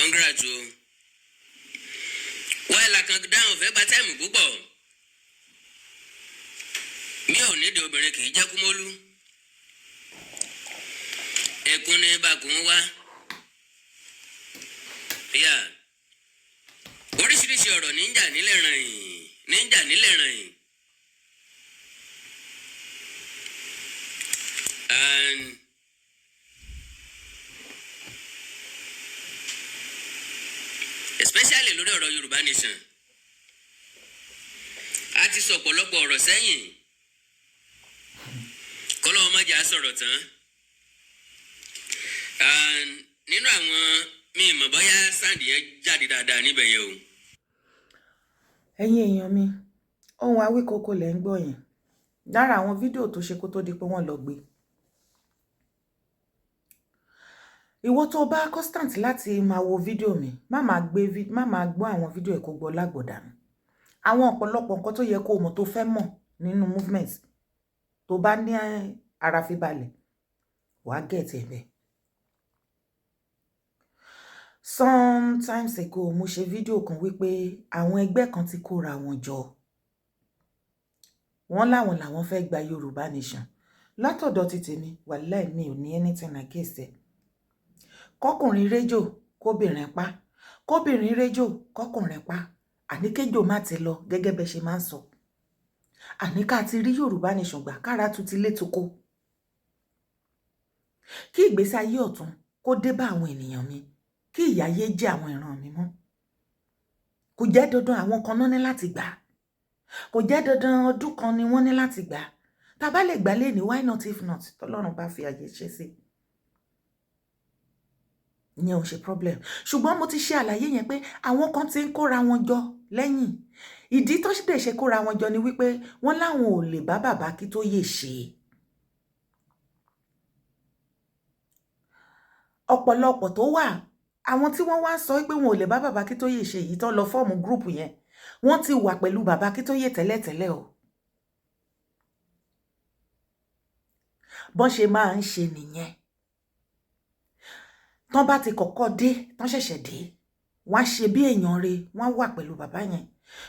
Congrats o. Wáyé kan dáhùn fẹ́ gba time púpọ̀. Mi ò nídìí obìnrin kì í jẹ́ kúmólú. Ẹkún ní bákun wá. Yà oríṣiríṣi ọ̀rọ̀ níjà nílẹ̀ ràn níjà nílẹ̀ ràn. And especially lórí ọ̀rọ̀ Yorùbá Nation, a ti sọ ọ̀pọ̀lọpọ̀ ọ̀rọ̀ sẹ́yìn, kọ́lọ́wọ́ má jẹ́ á sọ̀rọ̀ tán. And nínú àwọn mi mọ̀ bóyá sound yẹn jáde dáadáa níbẹ̀ yẹn o. Ẹ̀yin èèyàn mi, ohun Awíkókó lẹ̀ ń gbọ́ yẹn lára àwọn fídíò tó ṣe kó tó di pé wọ́n lọ gbé. Ìwọ tó bá constant láti máa wo fídíò mi, má máa gbé, má máa gbọ́ àwọn fídíò ẹ̀ kó gbọ́ lágbọ̀dànù. Àwọn ọ̀pọ̀lọpọ̀ nǹkan tó yẹ kó mọ̀, tó fẹ́ mọ̀ nínú movement, tó bá ní ara fi balẹ̀, wàá get ẹ̀ bẹ́ẹ̀. Sometimes ago, mo ṣe fídíò kan wípé àwọn ẹgbẹ́ kan ti kóra wọn jọ, wọ́n láwọn làwọn fẹ́ gba Yorùbá Nation. Látọ̀dọ̀ ti tèmi, wàláì, mi ò ní anything against ẹ̀. Kọkùnrin réjò kóbìnrin pa, kóbìnrin réjò kọkùnrin pa, àní kéjò má ti lọ. Gẹ́gẹ́ bẹ́ ṣe máa ń sọ, àní ká ti rí Yorùbá Nation gbà, kára tún ti lé toko, kí ìgbésí ayé ọ̀tun kó dé bá àwọn ènìyàn mi, kí ìyà yé jẹ àwọn ìran mi mọ́. Kò jẹ́ dandan àwọn kan náà ní láti gbà, kò jẹ́ dandan ọdún kan ni wọ́n ní láti gbà. Tá a bá lè gbà lé ní, why not? If not, tọ́lọ́run bá fi àyè ṣe sí, ìyẹn ò ṣe problem. Ṣùgbọ́n mo ti ṣe àlàyé yẹn pé àwọn kan ti ń kóra wọn jọ lẹ́yìn. Ìdí tó dẹ̀ ṣe kóra wọn jọ ni wípé wọ́n láwọn ò lè bá bàbá Akíntóyè ṣe. Ọ̀pọ̀lọpọ̀ tó wà, àwọn tí wọ́n wá sọ pé wọn ò lè bá bàbá Akíntóyè ṣe yìí, tán lọ form group yẹn, wọ́n ti wà pẹ̀lú bàbá Akíntóyè tẹ́lẹ̀tẹ́lẹ̀ o. Bọ́n ṣe máa ń ṣe nìyẹn. Tán bá ti kọ́kọ́ dé, tán ṣẹ̀ṣẹ̀ dé, wọ́n á ṣe bí èèyàn re, wọ́n á wà pẹ̀lú bàbá yẹn.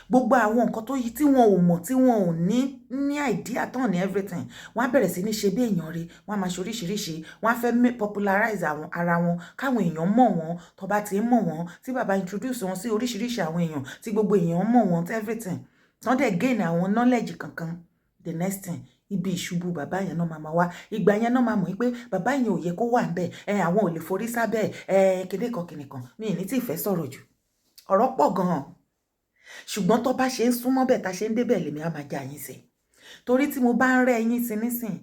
Gbogbo àwọn nǹkan tó yí tí wọn ò mọ̀, tí wọn ò ní idea tán ní everything, wọ́n á bẹ̀rẹ̀ sí ní ṣe bí èèyàn re, wọ́n á máa ṣe oríṣiríṣi, wọ́n á fẹ́ popularize àwọn ara wọn, káwọn èèyàn mọ̀ wọ́n. Tó bá ti ń mọ̀ wọ́n, tí bàbá introduce wọn sí oríṣiríṣi àwọn èèyàn, tí gbogbo èèyàn mọ̀ wọ́n, everything, tán dẹ̀ gain àwọn knowledge kankan, the next thing, ibi ìṣubú bàbá yẹn náà máa ma wá. Ìgbà yẹn náà máa mọ̀ pé bàbá yẹn ò yẹ kó wà ńbẹ̀ ẹ, àwọn ò lè forí sábẹ́ ẹ, kíní kan kíní kan. Mi ì ní tí ì fẹ́ sọ̀rọ̀ jù, ọ̀rọ̀ pọ̀ gan-an. Ṣùgbọ́n tó bá ṣe ń súnmọ́ bẹ́ẹ̀, tá ṣe ń débẹ̀, lèmi á máa já yín sí. Torí tí mo bá ń rẹ́ yín sí nísìn,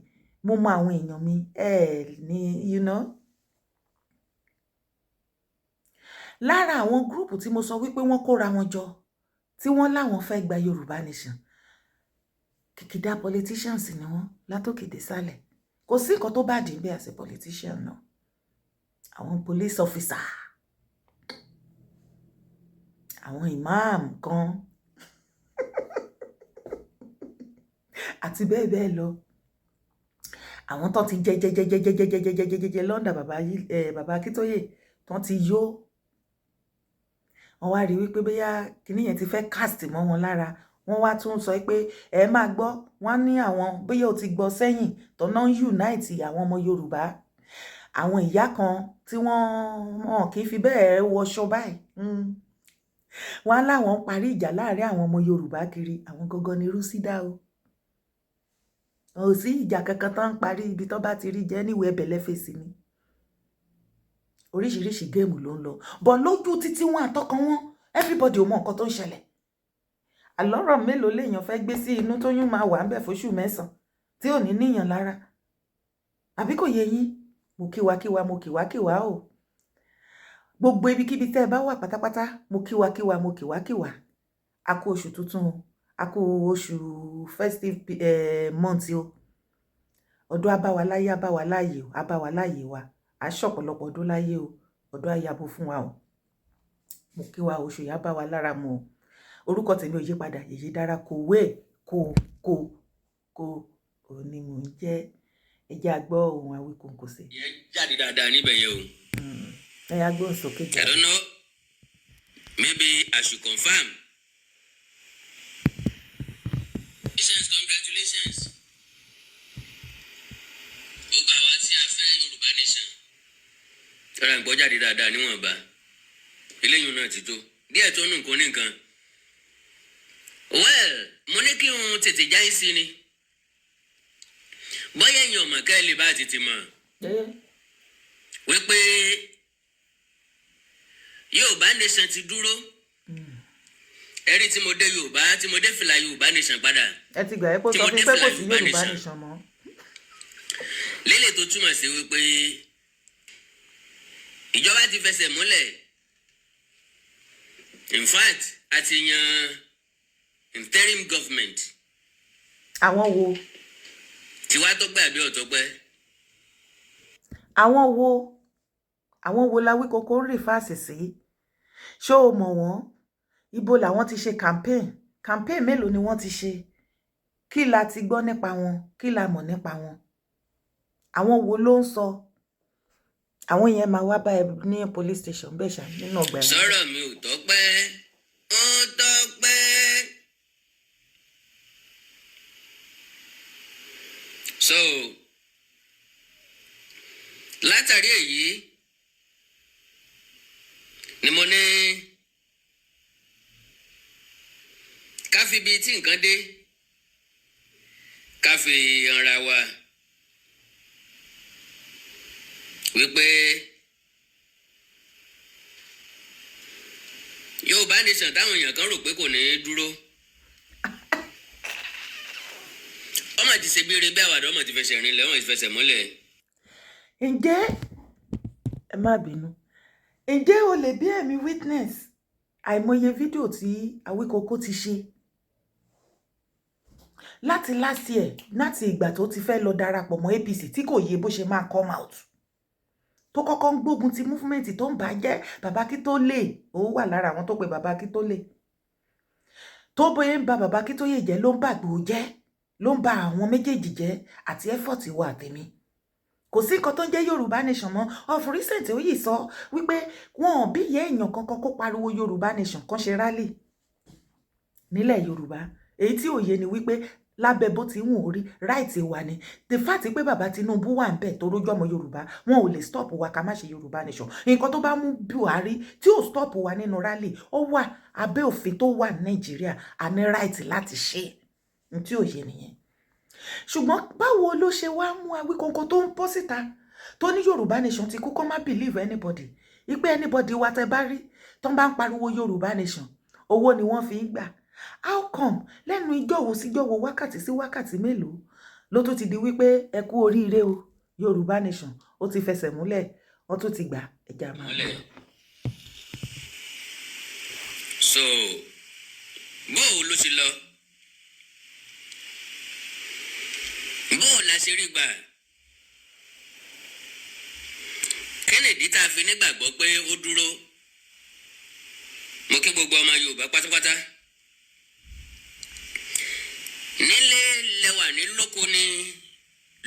mo mọ àwọn èèyàn mi ẹ ní. Lára àwọn group tí mo sọ wípé wọ́n kóra wọn jọ, tí wọ́n láwọn fẹ́ gba Yorùbá Nation, kìkìdá politicians ni wọ́n látòkè dé sálẹ̀. Kò sí nǹkan tó bá dì bí as a politician náà. Àwọn police officer, àwọn imam kan àti bẹ́ẹ̀ bẹ́ẹ̀ lọ, àwọn tó ti jẹ jẹ jẹ jẹ jẹ jẹ jẹ jẹ jẹ jẹ jẹ lọ́ndà bàbá bàbá Akíntóyè, tó ti yó, wọ́n wá rí wípé bóyá kinní yẹn ti fẹ́ cast mọ́ wọn lára, wọ́n wá tún sọ pé ẹ máa gbọ́, wọ́n ní àwọn bóyá o ti gbọ́ sẹ́yìn tọ́nà unite àwọn ọmọ Yorùbá, àwọn ìyá kan tí wọ́n wọn kì í fi bẹ́ẹ̀ wọṣọ báyìí, wọ́n á láwọn ń parí ìjà láàrin àwọn ọmọ Yorùbá kiri. Àwọn gangan ni rúsídà o. Ò sí ìjà kankan tó ń parí, ibi tó bá ti rí jẹ́ níwèé ẹbẹ̀lẹ́ fèsì ni. Oríṣiríṣi game ló ń lọ bọ̀ lójú títí wọn àtọkàn wọn. Everybody ò mọ nǹkan tó ń ṣẹlẹ̀. Àlọ́rọ̀ mélòó léèyàn fẹ́ gbé sí inú tóyún máa wà ń bẹ̀ fóṣù 9 tí ò ní níyàn lára? Àbí kò yé yín? Mo kíwa kíwa, mo kíwa kíwa o. Gbogbo ibikíbi tẹ́ ẹ bá wà pátápátá, mo kíwa kíwa, mo kíwa kíwa. A kú oṣù tuntun o, a kú oṣù festive month o. Ọdún á bá wa láyé, á bá wa láàyè o, á bá wa láàyè wa, á ṣọ̀pọ̀lọpọ̀ ọdún láyé o. Ọdún á yabo fún wa o. Mo kí wa, oṣù yìí á bá wa lára mu o. Orúkọ tèmi ò yí padà, Yèyé Dára kò wé kò kò kò òní mò ń jẹ́. Ẹ jẹ́ a gbọ́ ohùn Awíkonko sí. Yẹn jáde dáadáa níbẹ̀ yẹn o. Ẹ yá gbóhùn sókè I jáde. don't know. Maybe I should confirm. Congratulations, congratulations. Gbogbo àwa tí a fẹ́ Yorùbá nation. Ọ̀rọ̀ àgbọ̀ jáde dáadáa níwọ̀nba. Eléyìí náà ti tó. Díẹ̀ tó nù nǹkan ní nǹkan. Well, mo ní kí n tètè já yín sí ni. Bóyá ẹ̀yin ọ̀mọ̀ ká ẹ lè bá tètè mọ̀ wípé Yorùbá nation ti dúró. Ẹ̀rí tí mo dé Yorùbá, tí mo dé fìlà Yorùbá nation padà. Ẹ ti gbà ẹ́ pé ó Tí sọ mo fún dé pé kò fìlà sí Yorùbá Yorùbá nation. nation mọ́. Lélẹ̀ tó túmọ̀ sí wípé ìjọba ti fẹsẹ̀ múlẹ̀. In fact, a ti yan interim government. Àwọn wo? Tiwa tọ́pẹ́ àbí ọ̀tọ́pẹ́? Àwọn wo? Àwọn wo la Wíkókó ń refer sí? Ṣé o mọ̀ wọ́n? Ibo làwọn ti ṣe campaign? Campaign mélòó ni wọ́n ti ṣe? Kí la ti gbọ́ nípa wọn? Kí la mọ̀ nípa wọn? Àwọn wo ló ń sọ? Àwọn yẹn máa wá bá ẹ ní police station bẹ́ẹ̀ ṣá, nínú ọgbà ẹ̀wọ̀n. Sọ̀rọ̀ mi ò tọ́pẹ́, ó tọ́pẹ́. So látàrí èyí ni mo ní ká fi ibi tí nǹkan dé, ká fi hanra wa wípé Yorùbá nation táwọn èèyàn kan rò pé kò ní í dúró, ọmọ ti ṣe bí eré bí àwàdà, ọmọ ti fẹsẹ̀ rinlẹ̀, ọmọ ti fẹsẹ̀ múlẹ̀. Ǹjẹ́ ẹ má bínú, ǹjẹ́ o lè bí ẹ̀mí witness àìmọye fídíò tí Awíkókó ti ṣe láti last year, láti ìgbà tó ti fẹ́ lọ darapọ̀ mọ́ APC, tí kò yé bó ṣe máa come out, tó kọ́kọ́ ń gbógun ti movement, tó ń bàjẹ́ bàbá Akíntóyè? Ó wà lára àwọn tó pe bàbá Akíntóyè, tó bóyá ń ba bàbá Akíntóyè jẹ́, ló ń bà Ìgbòho jẹ́, ló ń ba àwọn méjèèjì jẹ́ àti effort wa àtẹ̀mí. Kò sí nǹkan tó ń jẹ́ Yorùbá nation mọ́. Of recent, ó yìí sọ wípé wọn ò bí ìyá èèyàn kankan kó pariwo Yorùbá nation kan ṣe rally nílẹ̀ Yorùbá. Èyí tí òye ni wípé lábẹ́ bó ti ń wò rí, right wa ni. The fact pé bàbá Tinubu wà ń bẹ̀ tó rójú ọmọ Yorùbá, wọn ò lè stop wa ká má ṣe Yorùbá nation. Nǹkan tó bá mú Buhari tí ò stop wa nínú rally, ó wà abẹ́ òfin tó wà ní Nàìjíríà, a ní right láti ṣe n tí òye nìyẹn. Ṣùgbọ́n báwo ló ṣe wá mú Awíkóńkó tó ń bọ́ síta tó ní Yorùbá nation ti kú, kó má believe anybody, ipe anybody wa tẹ bá rí tó ń bá ń pariwo Yorùbá nation, owó ni wọ́n fi ń gbà? How come lẹ́nu ijọ́ wo síjọ́ wo, wákàtí sí wákàtí mélòó ló tún ti di wípé ẹ kú oríire o, Yorùbá nation ó ti fẹsẹ̀ múlẹ̀, wọ́n tún ti gbà? Ẹja máa Múlẹ̀. lọ. So bóò ló ṣe lọ, bóò la ṣe rí gbà, Kennedy tá a fi nígbàgbọ́ pé ó dúró. Mo kí gbogbo ọmọ Yorùbá pátápátá, nílé lẹwà, ní lóko, ní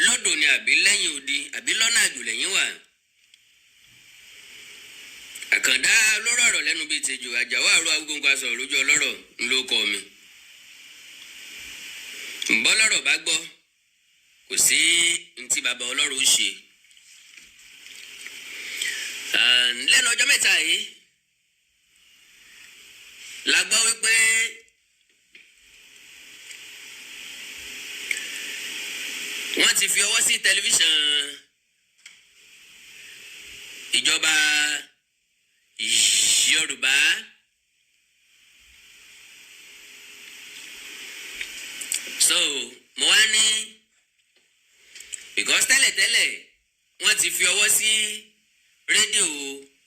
lódò ni, àbí lẹ́yìn odi, àbí lọ́nà àjò lẹ́yìn wà. Àkàndá lóró ọ̀rọ̀ lẹ́nu bíi tejò, àjàwọ́ àrò awúgbóngbò aṣọ lójú ọlọ́rọ̀ ńlọ kọ mi. Bọ́lọ́rọ̀ bá gbọ́, kò sí ntí bàbá ọlọ́rọ̀ ó ṣe. Lẹ́nu ọjọ́ mẹ́ta yìí la gbọ́ wípé wọ́n ti fi ọwọ́ sí tẹlifíṣàn ìjọba Yorùbá. So mo wá ní because tẹ́lẹ̀tẹ́lẹ̀ wọ́n ti fi ọwọ́ sí rédíò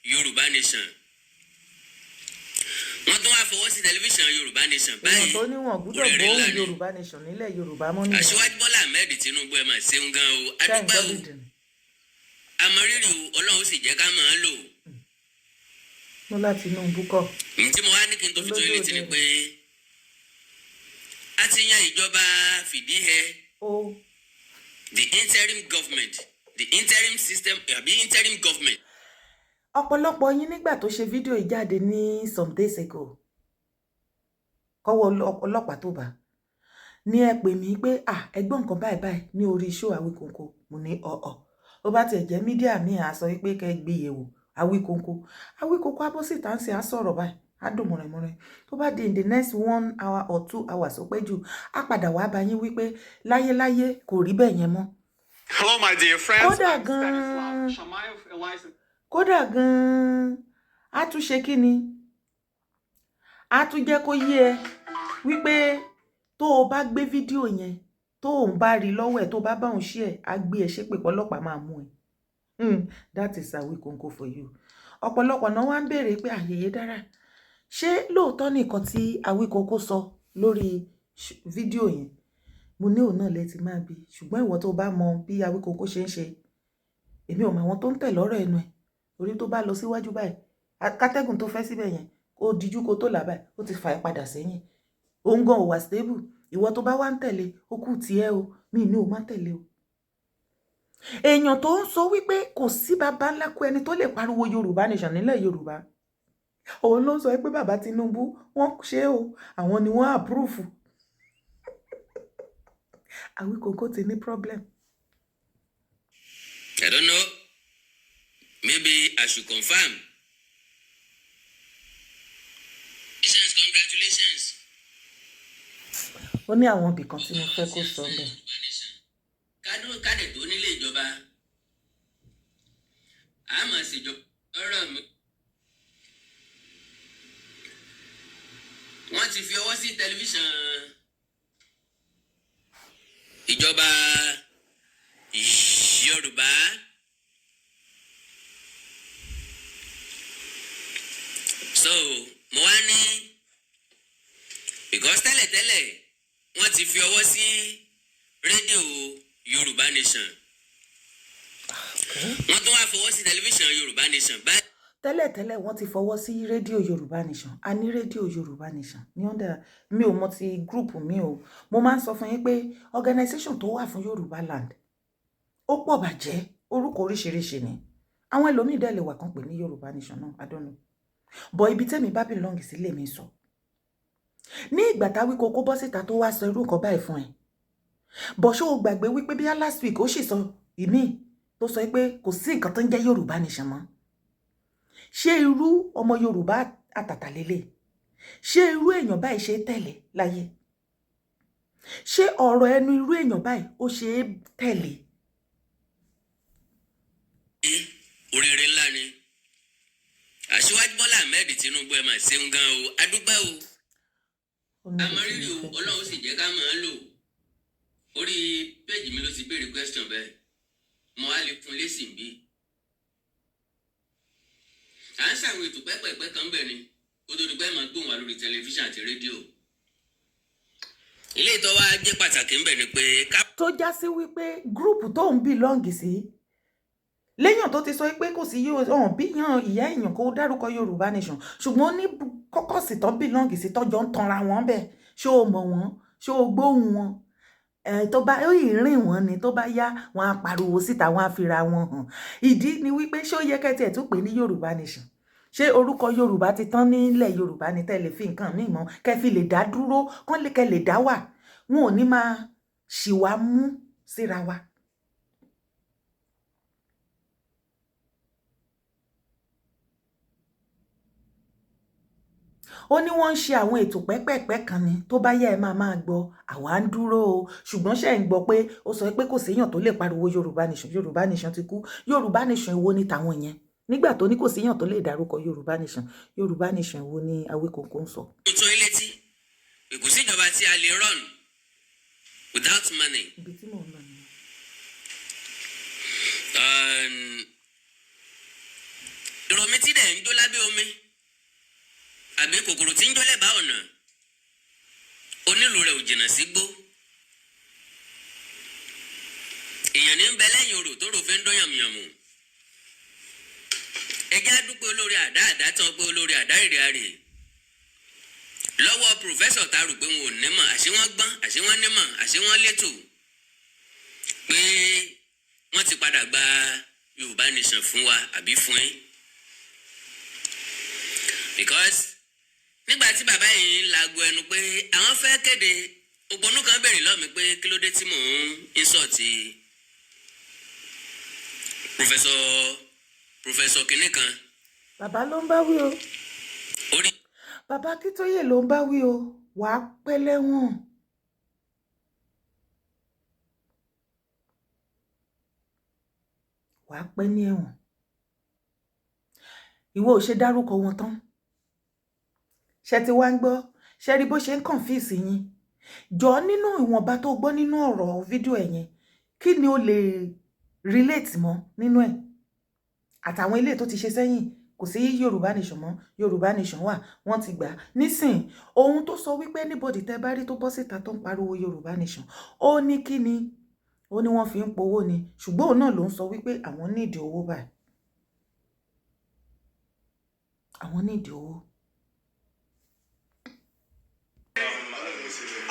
Yorùbá Nation, wọ́n tún wá fọwọ́ sí tẹlifíṣàn Yorùbá Nation Èèyàn báyìí. tó níwọ̀n gbúdọ̀ Oríire gbóhùn ńlá ni. Yorùbá nation nílẹ̀ Yorùbá mọ́ nìyẹn. Aṣíwájú Bọ́lá Ahmed Tinubu, ẹ máa ṣeun gan o. Ṣé ń Adúpẹ́ gbọ́ o. dídùn? Àmọ̀rírì o, Ọlọ́run sì jẹ́ ká máa lò. Bọ́lá Tinubu kọ́. Ní tí mo wá ní kí n tó fi tó yín létí ni pé a ti yan ìjọba fìdíhẹ, ó the interim government, the interim system àbí interim government. Ọ̀pọ̀lọpọ̀ yín, nígbà tó ṣe fídíò yìí jáde ní some days ago, kọ́wọ́ ọlọ́pàá tó bá ní, ẹ pè mí pé, "Ah, ẹgbọ́n nǹkan báyìí báyìí ní orí show Awikonko." Mo ní ọ̀ọ̀, ó bá tiẹ̀ jẹ́ media míì, á sọ wípé kẹ́ ẹ gbé yẹ̀wò Awikonko. Awikonko á bọ́ síta ń sìn, á sọ̀rọ̀ báyìí, á dùn mọ̀rìnmọ̀rìn. Tó bá di in the next 1 hour or 2 hours, ó pẹ́ jù, á padà wá bá yín wípé láyéláyé, kò rí bẹ́ẹ̀ yẹn mọ́. Hello, my dear friends. Kódà I'm Stanislav gan-an Shamayev, Eliza. kódà gan-an, á tún ṣe kí ni, á tún jẹ́ kó yé ẹ wípé tó o bá gbé fídíò yẹn, tó o bá rí lọ́wọ́ ẹ̀, tó o bá bá òun ṣí ẹ̀, á gbé ẹ ṣépè, pọ́lọ́pàá máa mú ẹ. That is Awikonko for you. Ọ̀pọ̀lọpọ̀ náà wá ń béèrè pé, àyèyé dára, ṣé lóòótọ́ nìkan tí Awikonko sọ lórí fídíò yẹn? Mo ní òun náà lẹ ti máa bi, ṣùgbọ́n ìwọ tó bá mọ bí Awikonko ṣe ń ṣe, èmi ò mọ àwọn tó ń tẹ̀ lọ́rọ̀ ẹnu ẹ̀, orí tó bá lọ síwájú báyìí, kátẹ́gùn tó fẹ́ síbẹ̀ yẹn, kó dijú kó tó là báyìí, ó ti fà ẹ́ padà sẹ́yìn. Òun gan ò wà stable. Ìwọ tó bá wá ń tẹ̀lé, ó kù tiẹ̀ o, mi ní o má tẹ̀lé o. Èèyàn tó ń sọ wípé kò sí baba ńlá kú ẹni tó lè pariwo Yorùbá Nation nílẹ̀ Yorùbá, òun ló ń sọ pé bàbá Tinubu, wọ́n ṣe o, àwọn ni wọ́n approve. Awikonko ti ní problem. I don't know. Maybe I should confirm. Congratulations, congratulations. Ó ní àwọn ibì kan tí mo fẹ́ kó sọ bẹ́ẹ̀. Kádùn kádẹ̀ tó nílé ìjọba. Àmọ́ ṣèjọba ọ̀rọ̀ mi. Wọ́n ti fi ọwọ́ sí tẹlifíṣàn ìjọba Yorùbá. So mo wá ní, because tẹ́lẹ̀tẹ́lẹ̀ wọ́n ti fi ọwọ́ sí rédíò Yorùbá Nation, wọ́n tún wá fọwọ́ sí tẹlifíṣàn Yorùbá Nation báyìí. Tẹ́lẹ̀tẹ́lẹ̀, wọ́n ti fọwọ́ sí rédíò Yorùbá Nation. A ní rédíò Yorùbá Nation ní under mi ò mọ ti group mi o. Mo máa ń sọ fún yín pé organisation tó wà fún Yorùbá land ó pọ̀ bàjẹ́, orúkọ oríṣiríṣi ni. Àwọn ẹlòmíì dẹ̀ lè wà kán pè ní Yorùbá Nation náà, I don't know, but ibi tẹ́mi bá belong sí lèmi sọ. Ní ìgbà táwí kókó bọ́ síta tó wá sọ irú nǹkan báyìí fún ẹ bọ̀, ṣó o gbàgbé wípé bí last week ó sì sọ ìmíì tó sọ pé kò sí nǹkan tó ń jẹ́ Yorùbá Nation mọ́? Ṣé irú ọmọ Yorùbá àtàtà lélẹ̀? Ṣé irú èèyàn báyìí ṣe é tẹ̀lé láyé? Ṣé ọ̀rọ̀ ẹnu irú èèyàn báyìí ó ṣe é tẹ̀lé? Oríire ńlá ni. Aṣíwájú Bọ́lá Ahmed Tinubu, ẹ máa ṣeun gan o, adúpẹ́ o. Ó ní ibi Àmọ́ tí rírì mo o. fẹ́ kó Ọlọ́run sọ. sì jẹ́ ká máa lò. Orí péjì mi ló ti béèrè question bẹ́ẹ̀, mo á lè fún lésì bí. À ń ṣàwọn ètò pẹ́pẹ́pẹ́ kan bẹ̀ ni kó tó di pé máa gbóhùn wa lórí tẹlifíṣàn àti rédíò. Ilé ìtọ́ wa jẹ́ pàtàkì ń bẹ̀ ni pé ká Tó já sí wípé group tó ń belong sí, léèyàn tó ti sọ pé kò sí ọ̀hún bí yan ìyá èèyàn kó dárúkọ Yorùbá Nation, ṣùgbọ́n ó ní caucus tó belong sí, tọ́jọ́ ń tanra wọn bẹ́ẹ̀. Ṣé o mọ̀ wọ́n? Ṣé o gbóhùn wọn? Tó bá ó yìí rìn wọ́n ni, tó bá yá, wọn á pariwo síta, wọn á fira wọn hàn. Ìdí ni wípé, ṣé ó yẹ kẹ́ tiẹ̀ tún pè ní Yorùbá Nation? Ṣé orúkọ Yorùbá ti tán nílẹ̀ Yorùbá ni tẹ́ lè fi nǹkan míì mọ́, kẹ́ fi lè dá dúró, kán lè kẹ́ lè dá wà, wọn ò ní máa ṣì wá mú síra wa? Ó ní wọ́n ń ṣe àwọn ètò pẹ́pẹ̀pẹ́ kan ni, tó bá yẹ, ẹ máa máa gbọ́. Àwa ń dúró o, ṣùgbọ́n ṣe ń gbọ́ pé ó sọ pé kò séèyàn tó lè pariwo Yorùbá Nation, Yorùbá Nation ti kú. Yorùbá Nation èwo ni tàwọn yẹn? Nígbà tó ní kò séèyàn tó lè dárúkọ Yorùbá Nation, Yorùbá Nation èwo ni Awíkonko ń sọ? Tó yín létí kò síjọba tí a lè run without money. Ibi tí mò ń lọ nìyẹn. Ìrọ̀mí tí dẹ̀ ń jó lábẹ́ omi, àbí kòkòrò tí ń jó lẹ́bàá ọ̀nà, onílù rẹ̀ ò jìnnà sígbó. Èèyàn ní ń bẹ lẹ́yìn orò tó rò fi ń dún yànmùyànmù. Ẹjẹ́ á dúpẹ́ olórí àdá àdá tán, pé olórí àdá ìrè àrè lọ́wọ́ professor ta rò pé wọn ò nímọ̀, àṣé wọ́n gbọ́n, àṣé wọ́n nímọ̀, àṣé wọ́n létò, pé wọ́n ti padà gba Yorùbá Nation fún wa àbí fún yín. Because nígbà tí bàbá yìí ń lago ẹnu pé àwọn fẹ́ kéde, òpònú kan béèrè lọ́ọ̀ mi pé kí ló dé tí mò ń insult professor kinní kan. Bàbá ló ń bá wí o. Orí Bàbá Akíntóyè ló ń bá wí o. Wàá pẹ́ lẹ́wọ̀n. Wàá pẹ́ ní ẹ̀wọ̀n. Ìwọ ò ṣe dárúkọ wọn tán. Ṣe ti wá ń gbọ́? Ṣe rí bó ṣe ń confuse yín? Jọ, nínú ìwọ̀nba tó gbọ́ nínú ọ̀rọ̀ fídíò ẹ̀ yẹn, kí ni o lè relate mọ́ nínú ẹ̀ àtàwọn ilé tó ti ṣe sẹ́yìn? Kò sí Yorùbá Nation mọ́. Yorùbá Nation wà, wọ́n ti gbà á nísìn. Ohun tó sọ wípé anybody tẹ́ bá rí tó bọ́ síta tó ń pariwo Yorùbá Nation, ó ní kí ni? Ó ní wọ́n fi ń powó ni. Ṣùgbọ́n òun náà ló ń sọ wípé àwọn nídìí owó báyìí, àwọn nídìí owó.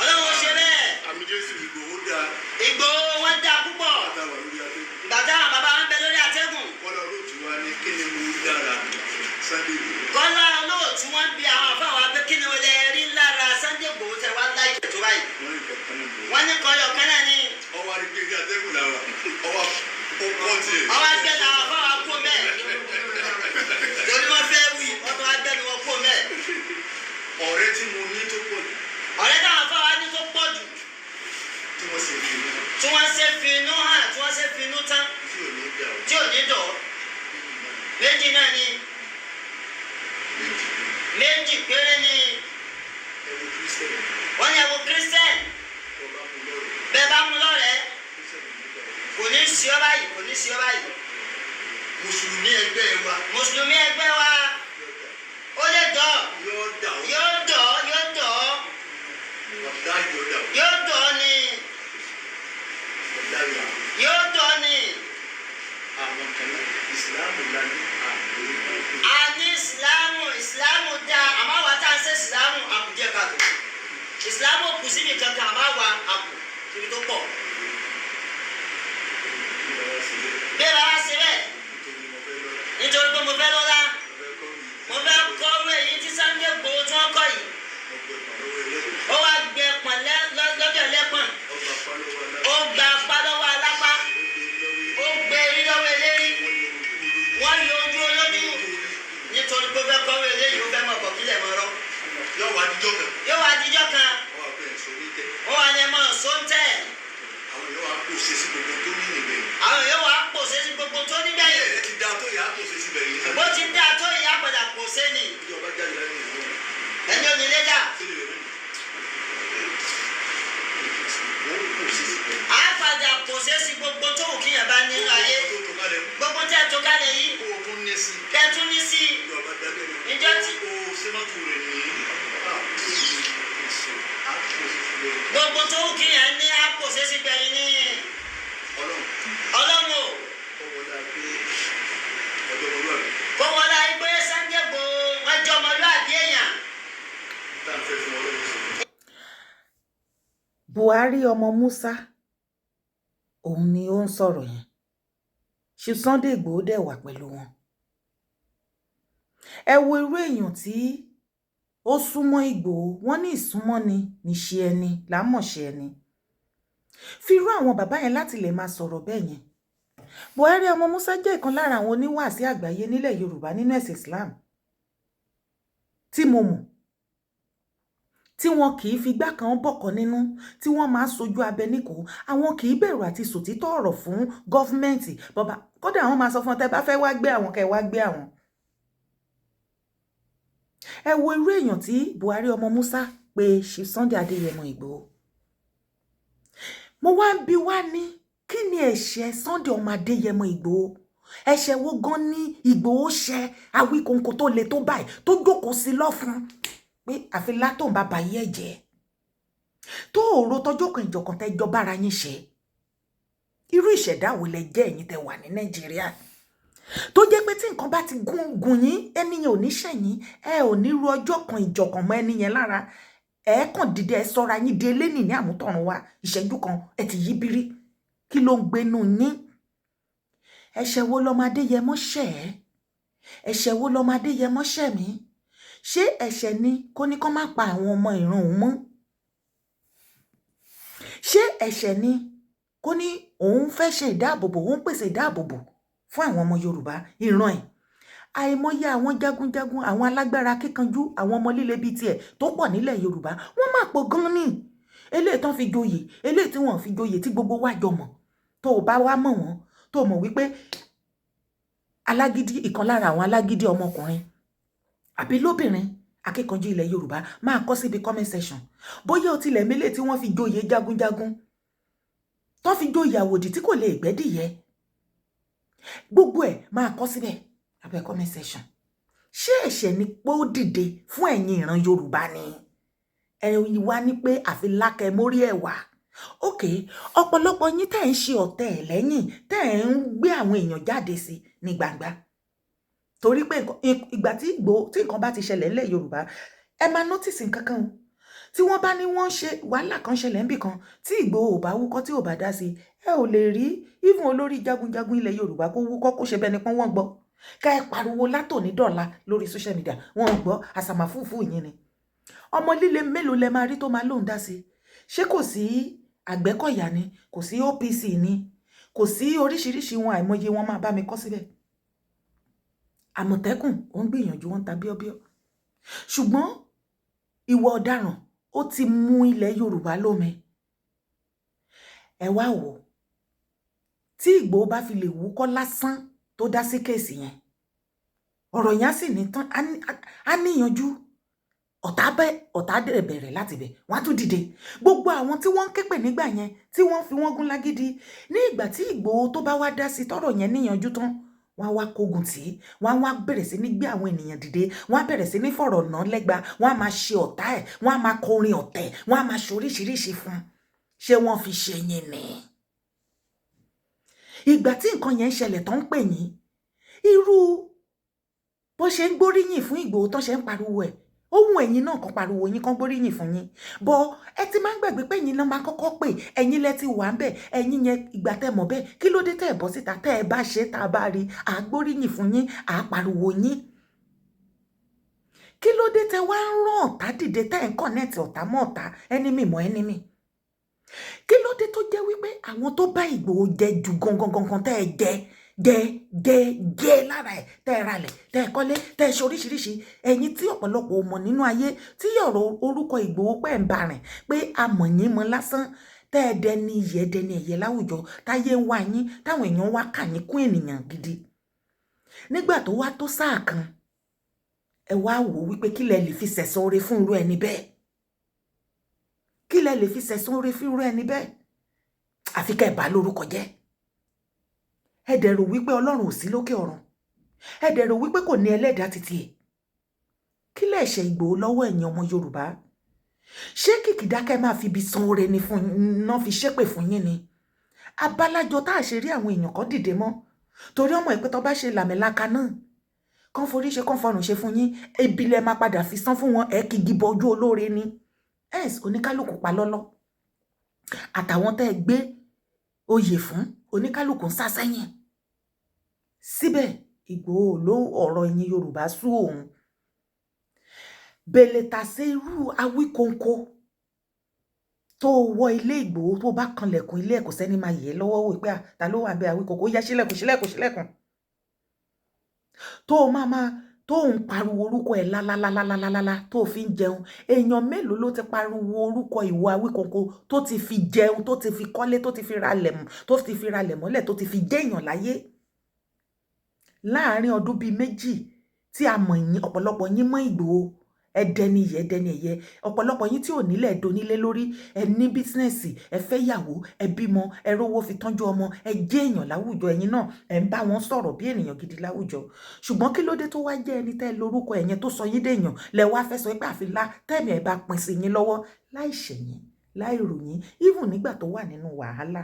Ọlọ́run ṣe bẹ́ẹ̀. Àmì Jésù. Ìgbòho dáa. Ìgbòho wọn dáa púpọ̀. Àtàwà lórí atẹ́gùn. Ìgbà táwọn bàbá wọn bẹ lórí atẹ́gùn. Kọ́lá Olóòtú wa ní kí ni mo rí lára Sunday Igboho? Kọ́lá Olóòtú, wọn bí àwọn àfáwọn abẹ́ kí ni wọ́n lè rí lára Sunday Igboho tẹ wá láìpẹ́ tó báyìí? Wọ́n ní kẹ̀kẹ́ náà lò. Wọ́n ní kọyọ̀ kan náà ni. Ọwọ́ arígbé ilé atẹ́gùn làwà. Ọwọ́ ó tiẹ̀. Ọwọ́ agbẹ́ làwọn àfáwọn kó mẹ́ torí wọ́n fẹ́ wí, wọ́n tún agbẹ́ ni wọ́n kó mẹ́. Ọ̀rẹ́ tí mo ní tó pọ̀ jù, Ọ̀rẹ́ táwọn àfáwọn ní tó pọ̀ jù, tí wọ́n sì fi mí tí wọ́n ṣe fi inú hàn, tí wọ́n ṣe fi inú tán, tí ò ní dà ó. Tí ò ní dọ̀, méjì náà ni. Méjì. Méjì péré ni. Ẹ wo Kírísítẹ́nì. Wọ́n ní ẹ wo Christian. Tó bá mú lọ́rẹ̀. Bẹ́ẹ̀ bá mú lọ́rẹ̀ẹ́, Kírísítẹ́nì ní dà ó. kò ní sí ọ báyìí, kò ní sí ọ báyìí. Mùsùlùmí ẹgbẹ́ wa, Mùsùlùmí ẹgbẹ́ wa, ó lè dọ̀. Yóò dà ó. Yóò dọ̀, yóò dọ̀. Ọ̀dà yóò dà ó. Yóò dọ̀ ni. Ọ̀dà yóò dà ó. Yóò dọ̀ ni. Àwọn kan náà, Ìsìlámù la ní àgbèrè. A ní Ìsìlámù, Ìsìlámù dá, àmọ́ àwa tá à ń ṣe Ìsìlámù àkù díẹ̀ káàtó. Ìsìlámù kù síbi kankan, àmọ́ àwa àkù síbi tó pọ̀. Bẹ́ẹ̀ bá wá ṣe bẹ́ẹ̀, nítorí pé mo fẹ́ lọ́lá, mo fẹ́ kọ́rú èyí tí Sunday Igboho tí wọ́n kọ́ yìí. Ó wá gbẹ pọ̀n lọ́dọ̀ ẹlẹ́pọ̀n, ó gba apá lọ́wọ́ alápá, ó gbé erí lọ́wọ́ elérí, wọ́n yọ ojú olójú nítorí pé ó fẹ́ kọ́rú eléyìí, ó fẹ́ mọ̀ bọ̀ kílẹ̀ mọ́ rọ́. Yóò wá díjọ́ kan. Yóò wá díjọ́ kan. Wọ́n wá pé ẹ̀sọ́ ní tẹ̀. Ó wà ní ẹ máa sọ ń tẹ̀. Àwọn èèyàn wá kó ṣe sí gbogbo tó ní níbẹ̀. Àwọn yóò wá pòṣe sí gbogbo tó nígbẹ̀yìn. Ẹ ti da tó yà á kó ṣe síbẹ̀ yìí. Bó ti dá tó ìyá padà pòṣe ni. Ìjọba jáde láyé ìlú. Ẹni onílé dà. Sílẹ̀ rẹ̀. Wọ́n kò ṣe síbẹ̀. Á padà pòṣe sí gbogbo tó wù kíyàn bá nínú ayé. Tó tó kalẹ̀ ń Gbogbo tẹ́ tó kálẹ̀ yìí, kó o tún ní sí. kẹ́ tún ní sí. Ìjọba dákẹ́ ni. Ìjọ tí- O ṣe mọ́tò rẹ̀ ní. Á kò ṣe síbẹ̀. Gbogbo tó wù kíyàn ní á pòṣe sí gbẹ̀yìn ní. Ọlọ́run Ọlọ́run o, ó wọlé pé ọjọ́ ọmọlúwàbí kó wọlé ayé Sunday Igboho wọ́n jẹ́ ọmọlúwàbí èèyàn. tá à ń fẹ́ fún Ọlọ́run sí. Buhari ọmọ Musa, òun ni ó ń sọ̀rọ̀ yẹn. Ṣe Sunday Igboho dẹ̀ wà pẹ̀lú wọn? Ẹ wo irú èèyàn tí ó súnmọ́ Ìgbòho. Wọ́n ní ìsúnmọ́ ni níṣe ẹni lámọ̀ṣe ẹni fi irú àwọn bàbá yẹn láti lè máa sọ̀rọ̀ bẹ́ẹ̀ yẹn. Buhari ọmọ Musa jẹ́ ìkan lára àwọn oníwàásí àgbáyé nílẹ̀ Yorùbá nínú ẹ̀sìn Islam tí mo mọ̀, tí wọn kì í figbá kan bọ̀kọ́ nínú, tí wọ́n máa ń sojú abẹ níkò. Àwọn kì í bẹ̀rù àti sòtítọ́ ọ̀rọ̀ fún government bọ́ba. Kódà àwọn máa sọ fún ọ, tẹ́ bá fẹ́ wá gbé àwọn, kẹ́ wá gbé àwọn. Ẹ wo irú èèyàn tí Buhari ọmọ Musa pé Chief Sunday Adéyẹmọ Ìgbòho. Mo wá ń bi wá ní, kí ni ẹ̀ṣẹ̀ Sunday ọmọ Adéyẹmọ Ìgbòho? Ẹ̀ṣẹ̀ wo gan ni Ìgbòho ṣẹ̀ Awíkonko tó le tó báyìí, tó jókòó sí lọ́fun pé àfi látòun bá ba yé ẹ̀jẹ̀ tó òòrò tọjọ́ kan ìjọ̀kan tẹ́jọ́ bára yín ṣe? Irú ìṣẹ̀dá wo lẹ jẹ́, ẹ̀yin tẹ́ wà ní Nàìjíríà, tó jẹ́ pé tí nǹkan bá ti gún gùn yín, ẹni yẹn ò ní ṣẹ̀yìn, ẹ ò ní ru ọjọ́ kan ìjọ̀kan mọ́ ẹni yẹn lára, ẹ kàn dìde, ẹ sọra yín di elénìí ní àmútọ̀run wa, ìṣẹ́jú kan ẹ ti yí bírí? Kí ló ń gbénú yín? Ẹ̀ṣẹ̀ wo lọmọ Adéyẹmọ ṣẹ̀ ẹ́? Ẹ̀ṣẹ̀ wo lọmọ Adéyẹmọ ṣẹ̀ mí? Ṣé ẹ̀ṣẹ̀ ni kó ní kó má pa àwọn ọmọ ìran òun mọ́? Ṣé ẹ̀ṣẹ̀ ni kó ní òun fẹ́ ṣe ìdáàbòbò, òun pèsè ìdáàbòbò fún àwọn ọmọ Yorùbá ìran ẹ̀? Àìmọye àwọn jagunjagun, àwọn alágbára kíkanjú, àwọn ọmọ líle bíi tiẹ̀ tó pọ̀ nílẹ̀ Yorùbá, wọ́n máa pọ̀ gan ni. Eléyìí tán fi joyè, eléyìí tí wọ́n fi joyè, tí gbogbo wa jọ mọ̀, tó o bá wá mọ̀ wọ́n, tó o mọ̀ wípé alágídí, ìkan lára àwọn alágídí ọmọkùnrin àbí lóbìnrin akíkanjú ilẹ̀ Yorùbá, máa kọ síbi comment section bóyá o tilẹ̀ mélèé tí wọ́n fi joyè jagunjagun, tó fi joyè àwòdì tí kò lè gbẹ́dìyẹ. Gbogbo ẹ̀ máa kọ síbẹ̀ abẹ́ comment section. Ṣé ẹ̀ṣẹ̀ ni pé ó dìde fún ẹ̀yin ìran Yorùbá ni? Ẹ̀yin wá ní pé àfi lákẹ́ mórí ẹ̀ wá. Ok, ọ̀pọ̀lọpọ̀ yín tẹ́ ń ṣe ọ̀tẹ̀ ẹ̀ lẹ́yìn, tẹ́ ẹ̀ ń gbé àwọn èèyàn jáde sí ní gbangba, torí pé ìgbà tí Ìgbòho, tí nǹkan bá ti ṣẹlẹ̀ ńlẹ̀ Yorùbá, ẹ máa notice nǹkan kan o. Tí wọ́n bá ní wọ́n ń ṣe wàhálà kan ṣẹlẹ̀ níbì kan, tí Ìgbòho ò bá wúkọ́, tí ò bá dá sí, ẹ ò lè rí even olórí jagunjagun ilẹ̀ Yorùbá kó wúkọ́, kó ṣe bẹ́ẹ̀ ni pọ́n wọ́n gbọ́. Ká ẹ pariwo látòní dọ̀la lórí social media, wọ́n gbọ́ àsàmàfúfú yín ni. Ọmọ líle mélòó lẹ máa rí tó máa lóun dá sí? Ṣé kò sí Àgbẹ̀kọ̀yà ni? Kò sí OPC ni? Kò sí oríṣiríṣi wọn, àìmọye wọn, máa bá mi kọ́ síbẹ̀. Àmọ̀tẹ́kùn ó ń gbìyànjú, wọn ta bíọ́bíọ́, ṣùgbọ́n ìwà ọ̀daràn ó ti mú ilẹ̀ Yorùbá lómi. Ẹ wá wò, tí Ìgbòho bá fi lè wúkọ́ lásán tó dá sí case yẹn, ọ̀rọ̀ yẹn á sì ní tán, á níyanjú. Ọ̀tá bẹ́, ọ̀tá dẹ̀ bẹ̀rẹ̀ láti bẹ̀, wọ́n á tún dìde. Gbogbo àwọn tí wọ́n ń képè nígbà yẹn, tí wọ́n fi wọ́n gún lágídí, ní ìgbà tí Ìgbòho tó bá wá dá sí tọ́rọ̀ yẹn níyanjú tán, wọ́n á wá kógun tì í, wọ́n á wá bẹ̀rẹ̀ sí ní gbé àwọn ènìyàn dìde, wọ́n á bẹ̀rẹ̀ sí ní fọ̀rọ̀ ná lẹ́gba, wọ́n á máa ṣe ọ̀tá ẹ̀, wọ́n á máa kọrin ọ̀tẹ̀, wọ́n á máa ṣe oríṣiríṣi fún un. Ṣé wọ́n fi ṣe yín ni? Ìgbà tí nǹkan yẹn ń ṣẹlẹ̀ tó ń pè yín, irú bó ṣe ń gbóríyìn fún Ìgbòho tó ṣe ń pariwo ẹ̀, ohun ẹ̀yin náà kan pariwo yín, kan gbóríyìn fún yín bọ́. Ẹ ti máa ń gbàgbé pé ẹ̀yin náà máa kọ́kọ́ pè, ẹ̀yin lẹ ti wà ń bẹ̀. Ẹ̀yin yẹn, ìgbà tẹ́ mọ̀ bẹ́ẹ̀, kí ló dé tẹ́ ẹ̀ bọ́ síta? Tẹ́ ẹ bá ṣe tá a bá rí, à á gbóríyìn fún yín, à á pariwo yín. Kí ló dé tẹ́ wá ń rán ọ̀tá dìde, tẹ́ ẹ̀ ń connect ọ̀tá mọ́ ọ̀tá, enemy mọ́ enemy? Kí ló dé tó jẹ́ wípé àwọn tó bá Ìgbòho jẹ jù gangan gangan, tẹ́ ẹ jẹ jẹ jẹ jẹ lára ẹ, tẹ́ ẹ ralẹ̀, tẹ́ ẹ kọ́lé, tẹ́ ẹ ṣe oríṣiríṣi, ẹ̀yin tí ọ̀pọ̀lọpọ̀ ò mọ̀ nínú ayé, tí ọ̀rọ̀ orúkọ Ìgbòho pẹ́ ń bá rìn pé a mọ̀ yín mọ́ lásán, tẹ́ ẹ dẹni ìyẹ́, dẹni ẹ̀yẹ láwùjọ, táyé ń wá yín, táwọn èèyàn wá kà yín kún ènìyàn gidi, nígbà tó wá tó sáà kan, ẹ wá wò wípé kí lẹ lè fi sẹ̀san oore fún irú ẹni bẹ́ẹ̀? Kí lẹ lè fi sẹ̀san oore fún irú ẹni bẹ́ẹ̀? Àfi kẹ́ ẹ bá lórúkọ jẹ́. Ẹ dẹ̀ rò wípé Ọlọ́run ò sí lókè ọ̀run? Ẹ dẹ̀ rò wípé kò ní ẹlẹ́dàá títí ẹ̀? Kí lẹ ṣe Ìgbòho lọ́wọ́ ẹ̀yin ọmọ Yorùbá? Ṣé kìkìdá kẹ́ máa fi ibi san oore ni fún náà fi ṣépè fún yín ni? Abálájọ tá a ṣe rí àwọn èèyàn kan dìde mọ́, torí ọmọ ìpẹ́ tó bá ṣe làmìlaka náà, kán forí ṣe, kán fọrùn ṣe fún yín, ebi lẹ máa padà fi san fún wọn. Ẹ kìgì bọjú olóore ni ẹs oníkálukú pa lọ́lọ́, àtàwọn tẹ́ ẹ gbé oyè fún, oníkálukú ń sá sẹ́yìn. Síbẹ̀ Ìgbòho ló ọ̀rọ̀ ẹ̀yin Yorùbá sú òun bèlètàsé. Irú Awíkóńkó tó wọ ilé Ìgbòho, tó bá kanlẹ̀kùn ilé ẹ̀, kò sẹ́ni máa yẹ̀ lọ́wọ́ wò pé ta ló wà bẹ́ẹ̀. Awíkóńkó, ó yá, ṣílẹ̀kùn, ṣílẹ̀kùn, ṣílẹ̀kùn, tó máa máa tó ń pariwo orúkọ ẹ̀ lálálálálálá tó fi ń jẹun. Èèyàn mélòó ló ti pariwo orúkọ ìwọ Awíkóńkó tó ti fi jẹun, tó ti fi kọ́lé, tó ti fi ralẹ̀, tó ti fi ralẹ̀ mọ́lẹ̀, tó ti fi jẹ́ èèyàn láyé láàárín ọdún bíi 2 tí a mọ̀ yín, ọ̀pọ̀lọpọ̀ yín mọ́ Ìgbòho? Ẹ dẹni yẹ, dẹni ẹ̀yẹ. Ọ̀pọ̀lọpọ̀ yín tí ò nílẹ̀ donílé lórí, ẹ ní business, ẹ fẹ́ yàwó, ẹ bímọ, ẹ rówó fi tọ́jú ọmọ, ẹ jẹ́ èèyàn láwùjọ. Ẹ̀yin náà ẹ ń bá wọn sọ̀rọ̀ bí ènìyàn gidi láwùjọ. Ṣùgbọ́n kí ló dé tó wá jẹ́ ẹni tẹ́ lórúkọ ẹ̀yẹn tó sọ yín dèèyàn lẹ wá fẹ́ sọ pé àfilá tẹ́mi ẹ̀ bá pín sí yín lọ́wọ́, láì ṣẹ̀yìn, láì ròyìn, even nígbà tó wà nínú wàhálà?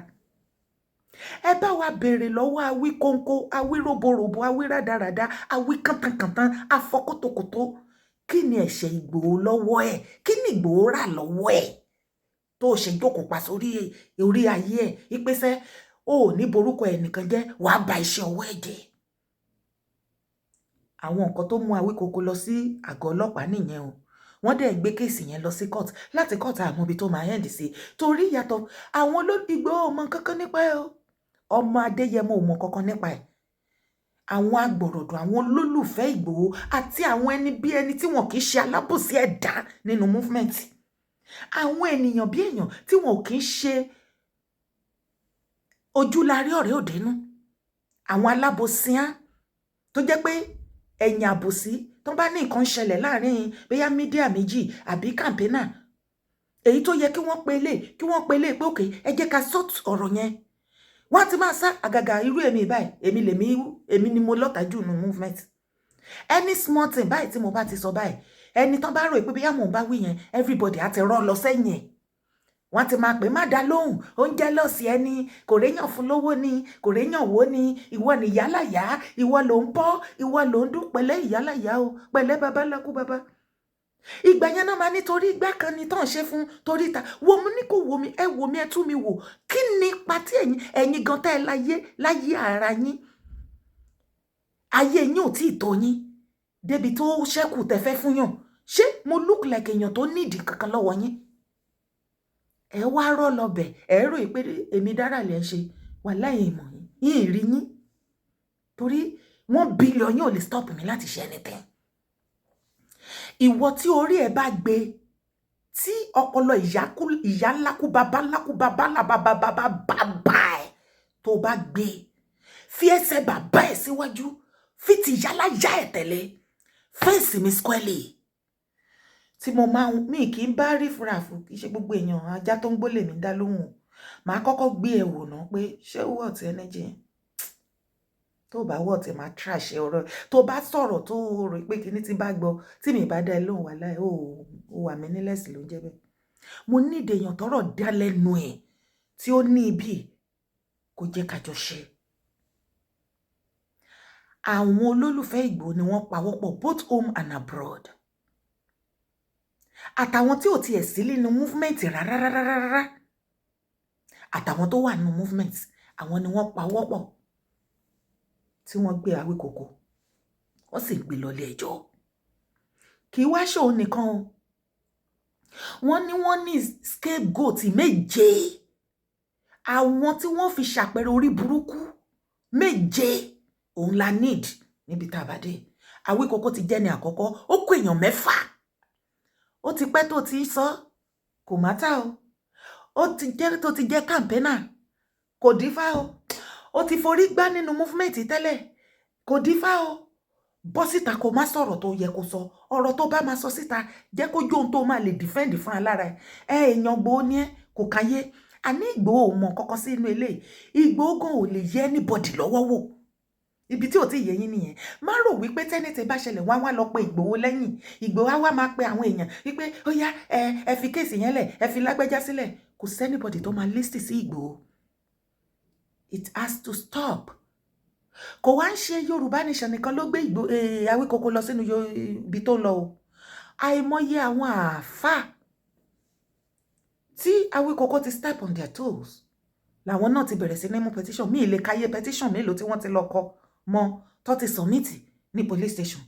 Ẹ bá wa béèrè lọ́wọ́ Awíkóńkó, awí róboròbo, awí rádaràda, awí kàntànkàntàn, afọkótókótó, kí ni ẹ̀ṣẹ̀ Ìgbòho lọ́wọ́ ẹ̀? Kí ni Ìgbòho rà lọ́wọ́ ẹ̀ tó ṣe jókòó pa sórí orí ayé ẹ̀ ìpèsè o ò ní borúkọ ẹnìkan jẹ́, wàá ba iṣẹ́ ọwọ́ ẹ̀ jẹ́? Àwọn nǹkan tó mú Awíkoko lọ sí àgọ́ ọlọ́pàá nìyẹn o. Wọ́n dẹ̀ gbé case yẹn lọ sí court. Láti court, àmọ́ ibi tó máa end sí, torí yàtọ̀ àwọn Ìgbòho ò mọ kankan nípa ẹ̀ o. Ọmọ Adéyẹmọ ò mọ kankan nípa ẹ̀. Àwọn agbọ̀rọ̀dọ̀, àwọn olólùfẹ́ Ìgbòho àti àwọn ẹni bí ẹni tí wọn kì í ṣe alábòsí ẹ̀dá nínú movement, àwọn ènìyàn bí èèyàn tí wọn ò kì í ṣe ojúlarí ọ̀rẹ́ òdenu, àwọn alábòsíán tó jẹ́ pé ẹ̀yìn àbòsí tó bá ní nǹkan ṣẹlẹ̀ láàrin bóyá media méjì àbí campaigner, èyí tó yẹ kí wọ́n pe lè kí wọ́n pe lè pé òkè, ẹ jẹ́ ká sort ọ̀rọ̀ yẹn, wọ́n á ti máa sá. Àgàgà irú èmi báyìí, èmi lèmi, èmi ni mo lọ́tà jù nínú movement. Any small thing báyìí tí mo bá ti sọ báyìí, ẹni tán bá rò pé bóyá mò ń bá wí yẹn, everybody á ti rọ́ lọ sẹ́yìn ẹ̀. Wọ́n ti máa pè, má dá lóhùn, ó ń jealous ẹni, kò réyàn fún lówó ni, kò réyàn wó ni, ìwọ ni ìyálàyà, ìwọ ló ń bọ́, ìwọ ló ń dún. Pẹ̀lẹ́ ìyálàyà o, pẹ̀lẹ́ baba ńlákú baba. Ìgbà yẹn náà máa nítorí ìgbà kan ni tán ṣe fún torí ta wo mo ní kò wo mi, ẹ wo mi, ẹ tú mi wò. Kí ni ipa tí ẹ̀yin gan tẹ́ ẹ láyé láyé ara yín, ayé yín ò tí ì tó yín débi tó ṣẹ́kù tẹ́ fẹ́ fún yàn? Ṣé mo look like èèyàn tó nídìí kankan lọ́wọ́ yín? Ẹ wá rọ́ lọ́bẹ̀, ẹ rò pé èmi dára lẹ́ ń ṣe wà láyé ìmọ̀ yín yín rí yín, torí 1 billion yín ò lè stop mi láti ṣe anything. Ìwọ tí orí ẹ bá gbé, tí ọpọlọ ìyá ńlákú bàbá ńlákú bàbá ńlá bàbá bàbá bàbá ẹ tó bá gbé, fi ẹsẹ̀ bàbá ẹ síwájú, fi ti yálà yá ẹ tẹ̀lé, face mi squarely. Tí mo máa ń mi kì í bá rí fúrafú, kì í ṣe gbogbo èèyàn ajá tó ń gbólè mi dá lóhùn. Màá kọ́kọ́ gbé ẹ wò ná pé ṣé ó wọ̀ tí energy yẹn tó bá wọ̀ tí máa trash ọ̀rọ̀ tó bá sọ̀rọ̀, tó rò pé kíní tí bá gbọ́ tí mi bá dá ẹ lóhùn, wà láì ó wà mí nílẹ̀sì ló ń jẹ́ bẹ́ẹ̀. Mo nídìí èèyàn tọ́rọ̀ dá lẹ́nu ẹ̀ tí ó ní ibi kó jẹ́ kájọ ṣe. Àwọn olólùfẹ́ Ìgbòho ni wọ́n pawọ́pọ̀, both home and abroad, àtàwọn tí ò tiẹ̀ sí nínú movement rárá rárá rárá, àtàwọn tó wà nínú movement, àwọn ni wọ́n pawọ́pọ̀ tí wọ́n gbé Awíkoko, wọ́n sì gbé lọ ilé ẹjọ́. Kì í wá ṣòun nìkan o. Wọ́n ní scapegoat méje, àwọn tí wọ́n fi ṣàpẹẹrẹ orí burúkú méje òun la need níbi tá a bá dé. Awíkoko ti jẹ́ ní àkọ́kọ́. Ó kó èèyàn mẹ́fà. Ó ti pẹ́ tó ti ń sọ, kò matter o. Ó ti jẹ́ tó ti jẹ́ campaigner, kò dífá o. Ó ti forí gbá nínú movement tẹ́lẹ̀, kò dífá o. Bọ́ síta, kó má sọ̀rọ̀ tó yẹ kó sọ. Ọ̀rọ̀ tó bá máa sọ síta, jẹ́ kó jó ohun tó máa lè defend fún alára ẹ. Èèyàn Ìgbòho ni ẹ, kò káyé àní. Ìgbòho ò mọ kankan sí inú eléyìí. Ìgbòho gan ò lè yẹ anybody lọ́wọ́ wò. Ibi tí ò tí yẹ yín nìyẹn. Má rò wípé tẹ́nìtì bá ṣẹlẹ̀, wá wá lọ pe Ìgbòho lẹ́yìn. Ìgbòho á wá máa pe àwọn èèyàn wípé ó yá, ẹ fi case yẹn lẹ̀, ẹ fi lágbẹ́já sílẹ̀. Kò sí anybody tó máa listen sí Ìgbòho. It has to stop. Kò wá ń ṣe Yorùbá Nation nìkan ló gbé Ìgbò Awíkoko lọ sínú ibi tó lọ o. Àìmọye àwọn àáfàá tí Awíkoko ti step on their toes làwọn náà ti bẹ̀rẹ̀ sí ní mú petition. Mí lè káyé petition mélòó tí wọ́n ti lọ kọ mọ́ tó ti submit ní police station.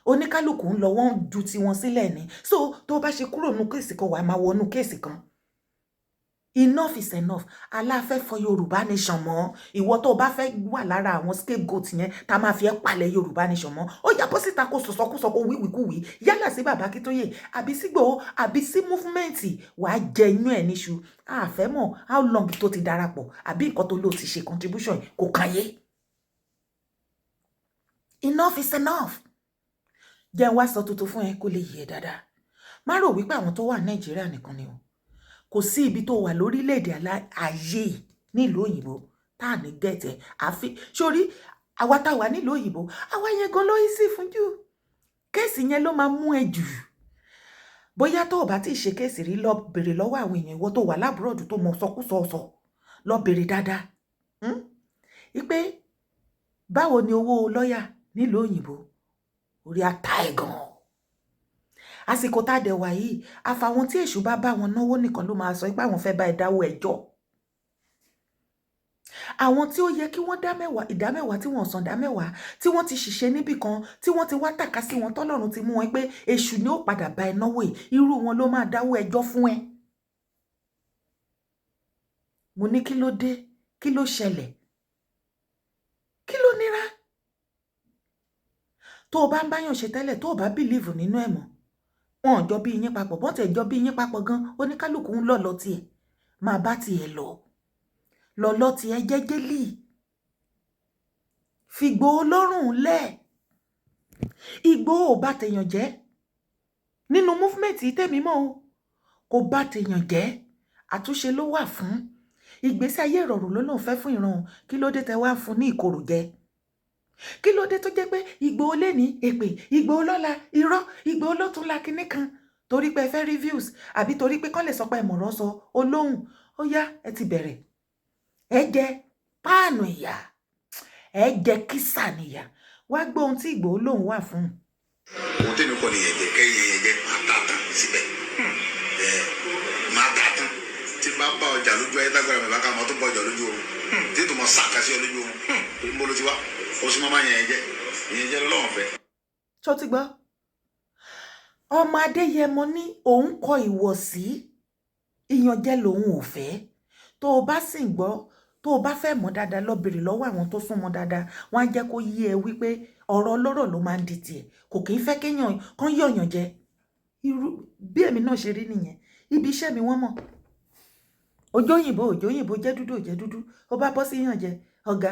Oníkálukú ń lọ, wọ́n ju tiwọn sílẹ̀ ni. So tó bá ṣe kúrò nínú case kan, wàá máa wọnú case kan. Enough is enough. Aláfẹ́ fọ Yorùbá Nation mọ́. Ìwọ tó bá fẹ́ wà lára àwọn scapegoat yẹn tá a máa fi ẹ́ palẹ̀ Yorùbá Nation mọ́, ó yá, bọ́ síta, kó sọ̀sọ́kúsọ, kó wíwìkúwì, yálà sí bàbá Akíntóyè àbí sí Ìgbòho àbí sí movement, wàá jẹ inú ẹ̀ níṣu. Àfẹ́ mọ̀ how long tó ti darapọ̀ àbí nǹkan tó lò ti ṣe contribution, kò kàn yé. Enough is enough. Jẹ́ n wá sọ tuntun fún ẹ kó lè yé ẹ dáadáa. Má rò wípé àwọn tó wà Nàìjíríà nìkan ni o. Kò sí ibi tó wà lórílẹ̀‐èdè ayé nílùú òyìnbó tá à ní gẹ̀tẹ̀. Àfi sórí àwa tá a wà nílùú òyìnbó, àwa yẹn gan ló sí fún jù. Case yẹn ló máa mú ẹ jù. Bóyá tó o bá ti ṣe case rí, lọ bèrè lọ́wọ́ àwọn èèyàn. Ìwọ tó wà l' abroad tó mọ sọkúsọ sọ, lọ bèrè dáadáa ipe báwo ni owó lọ́ọ̀yà nílùú òyìnbó orí ata ẹ̀ gan-an. Àsìkò tá a dẹ̀ wà yìí, àfàwọn tí èṣù bá bá wọn náwó nìkan ló máa sọ pé àwọn fẹ́ bá ẹ dáwọ́ ẹjọ́. Àwọn tí ó yẹ kí wọ́n dá mẹ́wàá, ìdá mẹ́wàá, tí wọ́n san dá mẹ́wàá, tí wọ́n ti ṣiṣẹ́ níbì kan, tí wọ́n ti wá tàka sí wọn, tọ́lọ́run ti mú wọn pé èṣù ni ó padà bá ẹ náwó yìí, irú wọn ló máa dáwọ́ ẹjọ́ fún ẹ. Mo ní, kí ló dé? Kí ló ṣẹlẹ̀? Kí ló nira tó o bá ń báyàn ṣe tẹ́lẹ̀, tó o bá believe nínú ẹ̀ mọ́? Wọn ò jọ bí yín papọ̀, bọ́n tẹ̀ jọ bí yín papọ̀ gan, oníkálukú ń lọ lọ tiẹ̀, máa bá tiẹ̀ lọ lọ lọ tiẹ̀ jẹ́jẹ́lì, fìgbò lọ́rùn lẹ̀. Ìgbòho ò bá tèèyàn jẹ́ nínú movement tèmi mọ́ o, kò bá tèèyàn jẹ́. Àtúnṣe ló wà fún ìgbésí ayé, ìrọ̀rùn ló lóun fẹ́ fún ìran. Kí ló dé tẹ wá fún ní ìkorò jẹ? Kí ló dé tó jẹ́ pé Ìgbòho lé ní èpè, Ìgbòho lọ́la irọ́, Ìgbòho lọ́tún la kinní kan, torí pé ẹ fẹ́ reviews, àbí torí pé kán lè sọ pé ẹ mọ̀rọ̀ sọ olóhùn? Ó yá, ẹ ti bẹ̀rẹ̀, ẹ jẹ páànù ìyà, ẹ jẹ kísà níyà. Wá gbọ́ ohun tí Ìgbòho lòun wà fún. Ohun tẹ́mi kọ́ ni yẹn jẹ kẹ́yìn yẹn jẹ, máa tà tán síbẹ̀, ẹ máa tà tán. Tí n bá bá ọjà lójú ayé, tágbára mi bá ká, mọ́ tó bá ọjà lójú oorun, tí tó mọ sàkà sí ọ lójú oorun, torí mo ló ti wá, ó sì máa yẹn jẹ ìyẹn jẹ lọ́wọ́ fẹ́. Ṣó ti gbọ́? Ọmọ Adéyẹmọ ní òun kọ ìwọ̀sí, ìyànjẹ lòun ò fẹ́. Tó o bá sì ń gbọ́, tó o bá fẹ́ mọ̀ dáadáa, lọ bèrè lọ́wọ́ àwọn tó súnmọ́ dáadáa, wọ́n á jẹ́ kó yé ẹ wípé ọ̀rọ̀ ọlọ́rọ̀ ló máa ń di tiẹ̀, kò kì í fẹ́ kéèyàn kán yọ̀yàn jẹ. Irú bí èmi náà ṣe rí nìyẹn. Ibi iṣẹ́ mi, wọ́n mọ̀. Òjò òyìnbó, òjò òyìnbó jẹ́ dúdú, òjẹ́ dúdú, ó bá bọ́ sí yàn jẹ ọ̀gá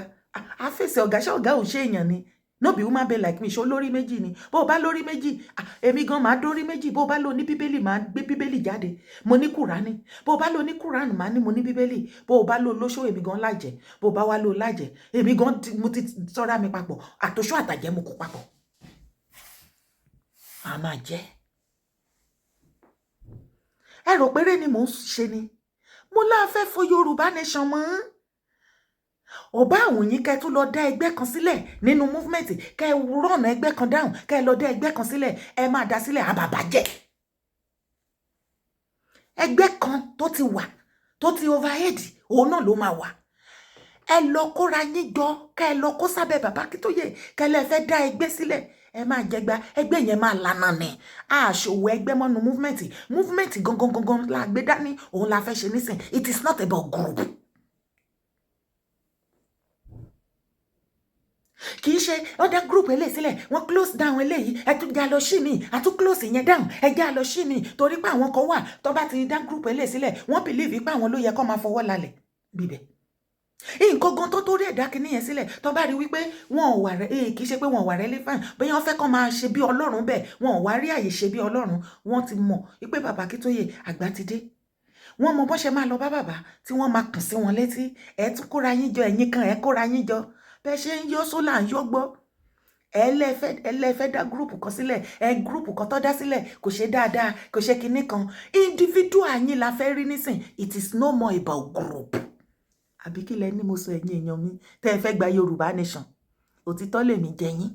àfẹsẹ̀ ọ̀gá. Ṣé ọ̀gá ò ṣe èèyàn ni? No be human being like me? Ṣó lórí méjì ni? Bó o bá lórí méjì, èmi gan máa dórí méjì. Bó o bá lò ní Bíbélì, máa gbé Bíbélì jáde, mo ní Kùránì. Bó o bá lò ní Kùránì, máa ní mo ní Bíbélì. Bó o bá lò lóṣó, èmi gan lájẹ. Bó o bá wá lò lájẹ, èmi gan mo ti sọ́ra mi papọ̀, àtòṣó àtàjẹ́ mo kó papọ̀, màá máa jẹ́. Ẹ rò péré ni mò ń ṣe ni. Mo láfẹ́ fo Yorùbá Nation mọ́ ọba àwọn yín, kẹ́ tún lọ dá ẹgbẹ́ kan sílẹ̀ nínú movement, kẹ́ rọ̀nà ẹgbẹ́ kan dáhùn, kẹ́ lọ dá ẹgbẹ́ kan sílẹ̀. Ẹ máa dá sílẹ̀, àbàbàjẹ́ ẹgbẹ́ kan tó ti wà, tó ti overhead, òun náà ló máa wà. Ẹ lọ kóra yín jọ, kẹ́ ẹ lọ kó sábẹ́ bàbá Akíntóyè, kẹ́ lẹ fẹ́ dá ẹgbẹ́ sílẹ̀. Ẹ máa jẹgba, ẹgbẹ́ yẹn máa lànà ni. Àṣòwò ẹgbẹ́ mọ́nu movement. Movement gangan gangan la gbé dání, òun la fẹ́ ṣe nísìn. It is not about group. Kì í ṣe wọ́n dá group eléyìí sílẹ̀, wọ́n close down eléyìí, ẹ tún já lọ sí mi, a tún close yẹn down, ẹ já lọ sí mi, torí pé àwọn kan wà tó bá ti dá group eléyìí sílẹ̀, wọ́n believe pé àwọn ló yẹ kó máa fọwọ́ lálẹ̀ bíbẹ̀. Nǹkan gan tó torí ẹ̀dá kìíní yẹn sílẹ̀, tó bá rí wípé wọn ò wà rẹ, kì í ṣe pé wọn ò wà relevant, bóyá wọ́n fẹ́ kó máa ṣe bí Ọlọ́run bẹ́ẹ̀, wọn ò wá rí àyè ṣe bí Ọlọ́run. Wọ́n ti mọ̀ wípé bàbá Akíntóyè àgbà ti dé, wọ́n mọ bó ṣe máa lọ bá bàbá tí wọ́n máa kùn sí wọn létí. Ẹ tún kóra yín jọ, ẹ̀yin kan, ẹ kóra yín jọ, bẹ́ẹ̀ ṣe ń yọ sólà ń yọ gbọ́. Ẹ lẹ́fẹ́ dá group kan sílẹ̀, ẹ group kan tó dá sílẹ̀ kò ṣe dáadáa, kò ṣe kinní kan. Individual yín la fẹ́ rí nísìn. It is no more about group. Àbí kí lẹ ní mo sọ, ẹ̀yin èèyàn mi tẹ́ ẹ fẹ́ gba Yorùbá Nation? Òtítọ́ lèmi jẹ yín.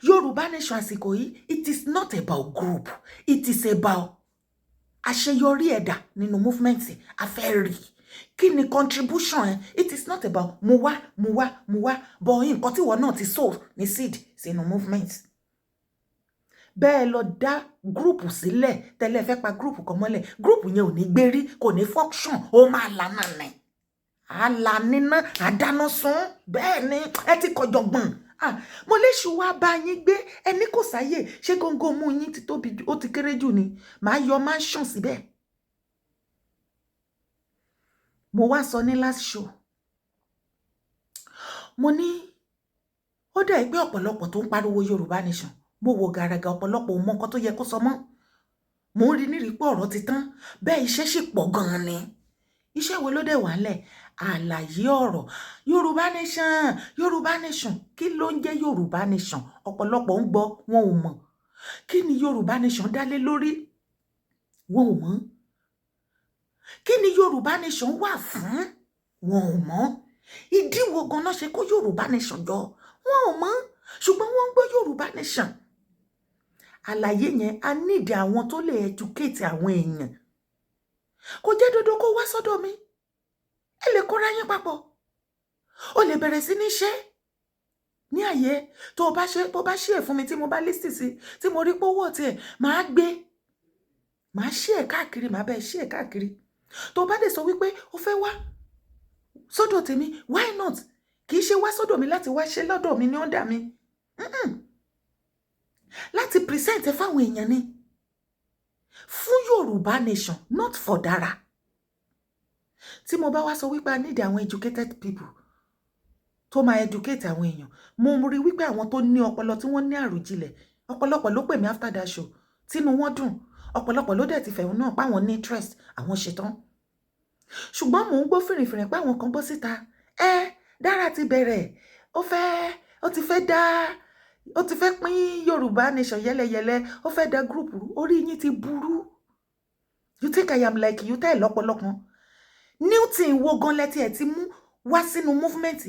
Yorùbá Nation àsìkò yìí, it is not about group, it is about àṣeyọrí ẹ̀dá nínú movement. A fẹ́ rí kí ni contribution ẹ. It is not about mo wá, mo wá, mo wá, but nǹkan tí ìwọ náà ti sow ní seed sínú movement. Bẹ́ẹ̀ lọ dá group sílẹ̀ tẹ́lẹ̀, fẹ́ pa group kan mọ́lẹ̀, group yẹn ò ní gbérí, kò ní function, ó máa lànà nì àlà níná àdáná sun. Bẹ́ẹ̀ ni ẹ ti kọjọgbọ̀n. Mo léṣu wá bá yín gbé, ẹni kò sáyè. Ṣé góńgó mú yín ti tóbi, ó ti kéré jù ni? Màá yọ mansion síbẹ̀. Mo wá sọ ní last show, mo ní ó dẹ̀ pé ọ̀pọ̀lọpọ̀ tó ń pariwo Yorùbá Nation, mo wò gàràgà, ọ̀pọ̀lọpọ̀ ò mọ nǹkan tó yẹ kó sọ mọ́. Mo ń rí nírìí pé ọ̀rọ̀ ti tán bẹ́ẹ̀, iṣẹ́ sì pọ̀ gan-an ni. Iṣẹ́ wo ló dẹ̀ wà ńlẹ̀? Àlàyé ọ̀rọ̀ Yorùbá Nation. Yorùbá Nation, kí ló ń jẹ́ Yorùbá Nation? Ọ̀pọ̀lọpọ̀ ń gbọ́, wọn ò mọ̀ kí ni Yorùbá Nation dá lé lórí, wọn ò mọ̀ kí ni Yorùbá Nation wà fún, wọn ò mọ̀ ìdí wo ganan ṣe kó Yorùbá Nation jọ, wọn ò mọ̀. Ṣùgbọ́n wọ́n ń gbọ́ Yorùbá Nation. Àlàyé yẹn, a nídìí àwọn tó lè educate àwọn èèyàn. Kò jẹ́ dandan kó wá sọ́dọ̀ mi. Ẹ lè kóra yín papọ̀, o lè bẹ̀rẹ̀ sí ní ṣe ní àyè tó o bá ṣe. Bó bá ṣe ẹ̀ fún mi, tí mo bá listen sí, tí mo rí pé owó tiẹ̀, máa gbé, máa ṣe ẹ̀ káàkiri, máa bẹ́ẹ̀ ṣe ẹ̀ káàkiri. Tó o bá dẹ̀ sọ wípé o fẹ́ wá sọ́dọ̀ tèmi, why not? Kì í ṣe wá sọ́dọ̀ mi láti wá ṣe lọ́dọ̀ mi ní under mi, láti present ẹ fáwọn èèyàn ni fún Yorùbá nation, not for Dara. Tí mo bá wá sọ wípé I need àwọn educated people tó máa educate àwọn èèyàn, mo rí wípé àwọn tó ní ọpọlọ, tí wọ́n ní àròjinlẹ̀, ọ̀pọ̀lọpọ̀ ló pè mí after that show tínú wọn dùn. Ọ̀pọ̀lọpọ̀ ló dẹ̀ ti fẹ̀hónú náà páwọn ní interest, àwọn ṣetán. Ṣùgbọ́n mò ń gbọ́ fìrìfìrì pé àwọn kan bọ́ síta, ẹ Dára ti bẹ̀rẹ̀, ó fẹ́, ó ti fẹ́ dá, ó ti fẹ́ pín Yorùbá nation yẹ́lẹyẹ̀lẹ, ó fẹ́ dá group. Orí yín ti burú. You think I am like you? Tẹ́ ẹ̀ lọ́pọlọ kan. New thing wo gan lẹ́tí ẹ̀ ti mú wá sínú movement?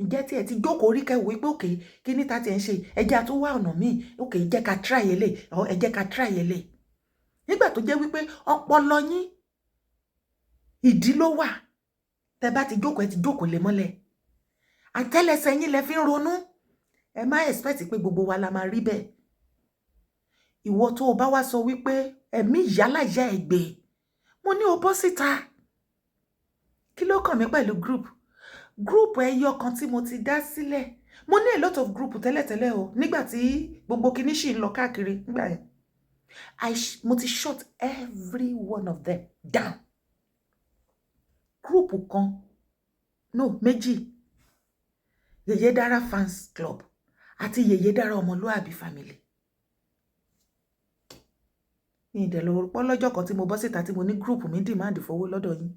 Ǹjẹ́ tí ẹ ti jókòó orí kẹwò wípé okay, kí ní ta ti ẹ̀ ń ṣe, ẹ jẹ́ a tún wá ọ̀nà míì, okay, jẹ́ ká try ele, ẹ jẹ́ ká try ele, nígbà tó jẹ́ wípé ọpọlọ yín ìdí ló wà. Tẹ bá ti jókòó, ẹ ti jókòó lé mọ́lẹ̀, àtẹ́lẹsẹ̀ yín lẹ fi ń ronú. Ẹ má expect pé gbogbo wa la máa rí bẹ́ẹ̀. Ìwọ tó o bá wá sọ wípé ẹ̀mí ìyálàyà ẹ̀ gbé, mo ní o bọ́ síta. Kí ló kàn mí pẹ̀lú group? Group ẹyọ kan tí mo ti dá sílẹ̀, mo ní a lot of group tẹ́lẹ̀tẹ́lẹ̀ o, nígbà tí gbogbo kinní ṣì ń lọ káàkiri nígbà yẹn. Mo ti shut every one of them down. Group kan, no, méjì, Yèyé Dára fans club àti Yèyé Dára ọmọlúàbí family. Ní ìdẹ̀lẹ̀ pọ́ lọ́jọ́ kan tí mo bọ́ síta tí mo ní group mi demand fowó lọ́dọ̀ yín.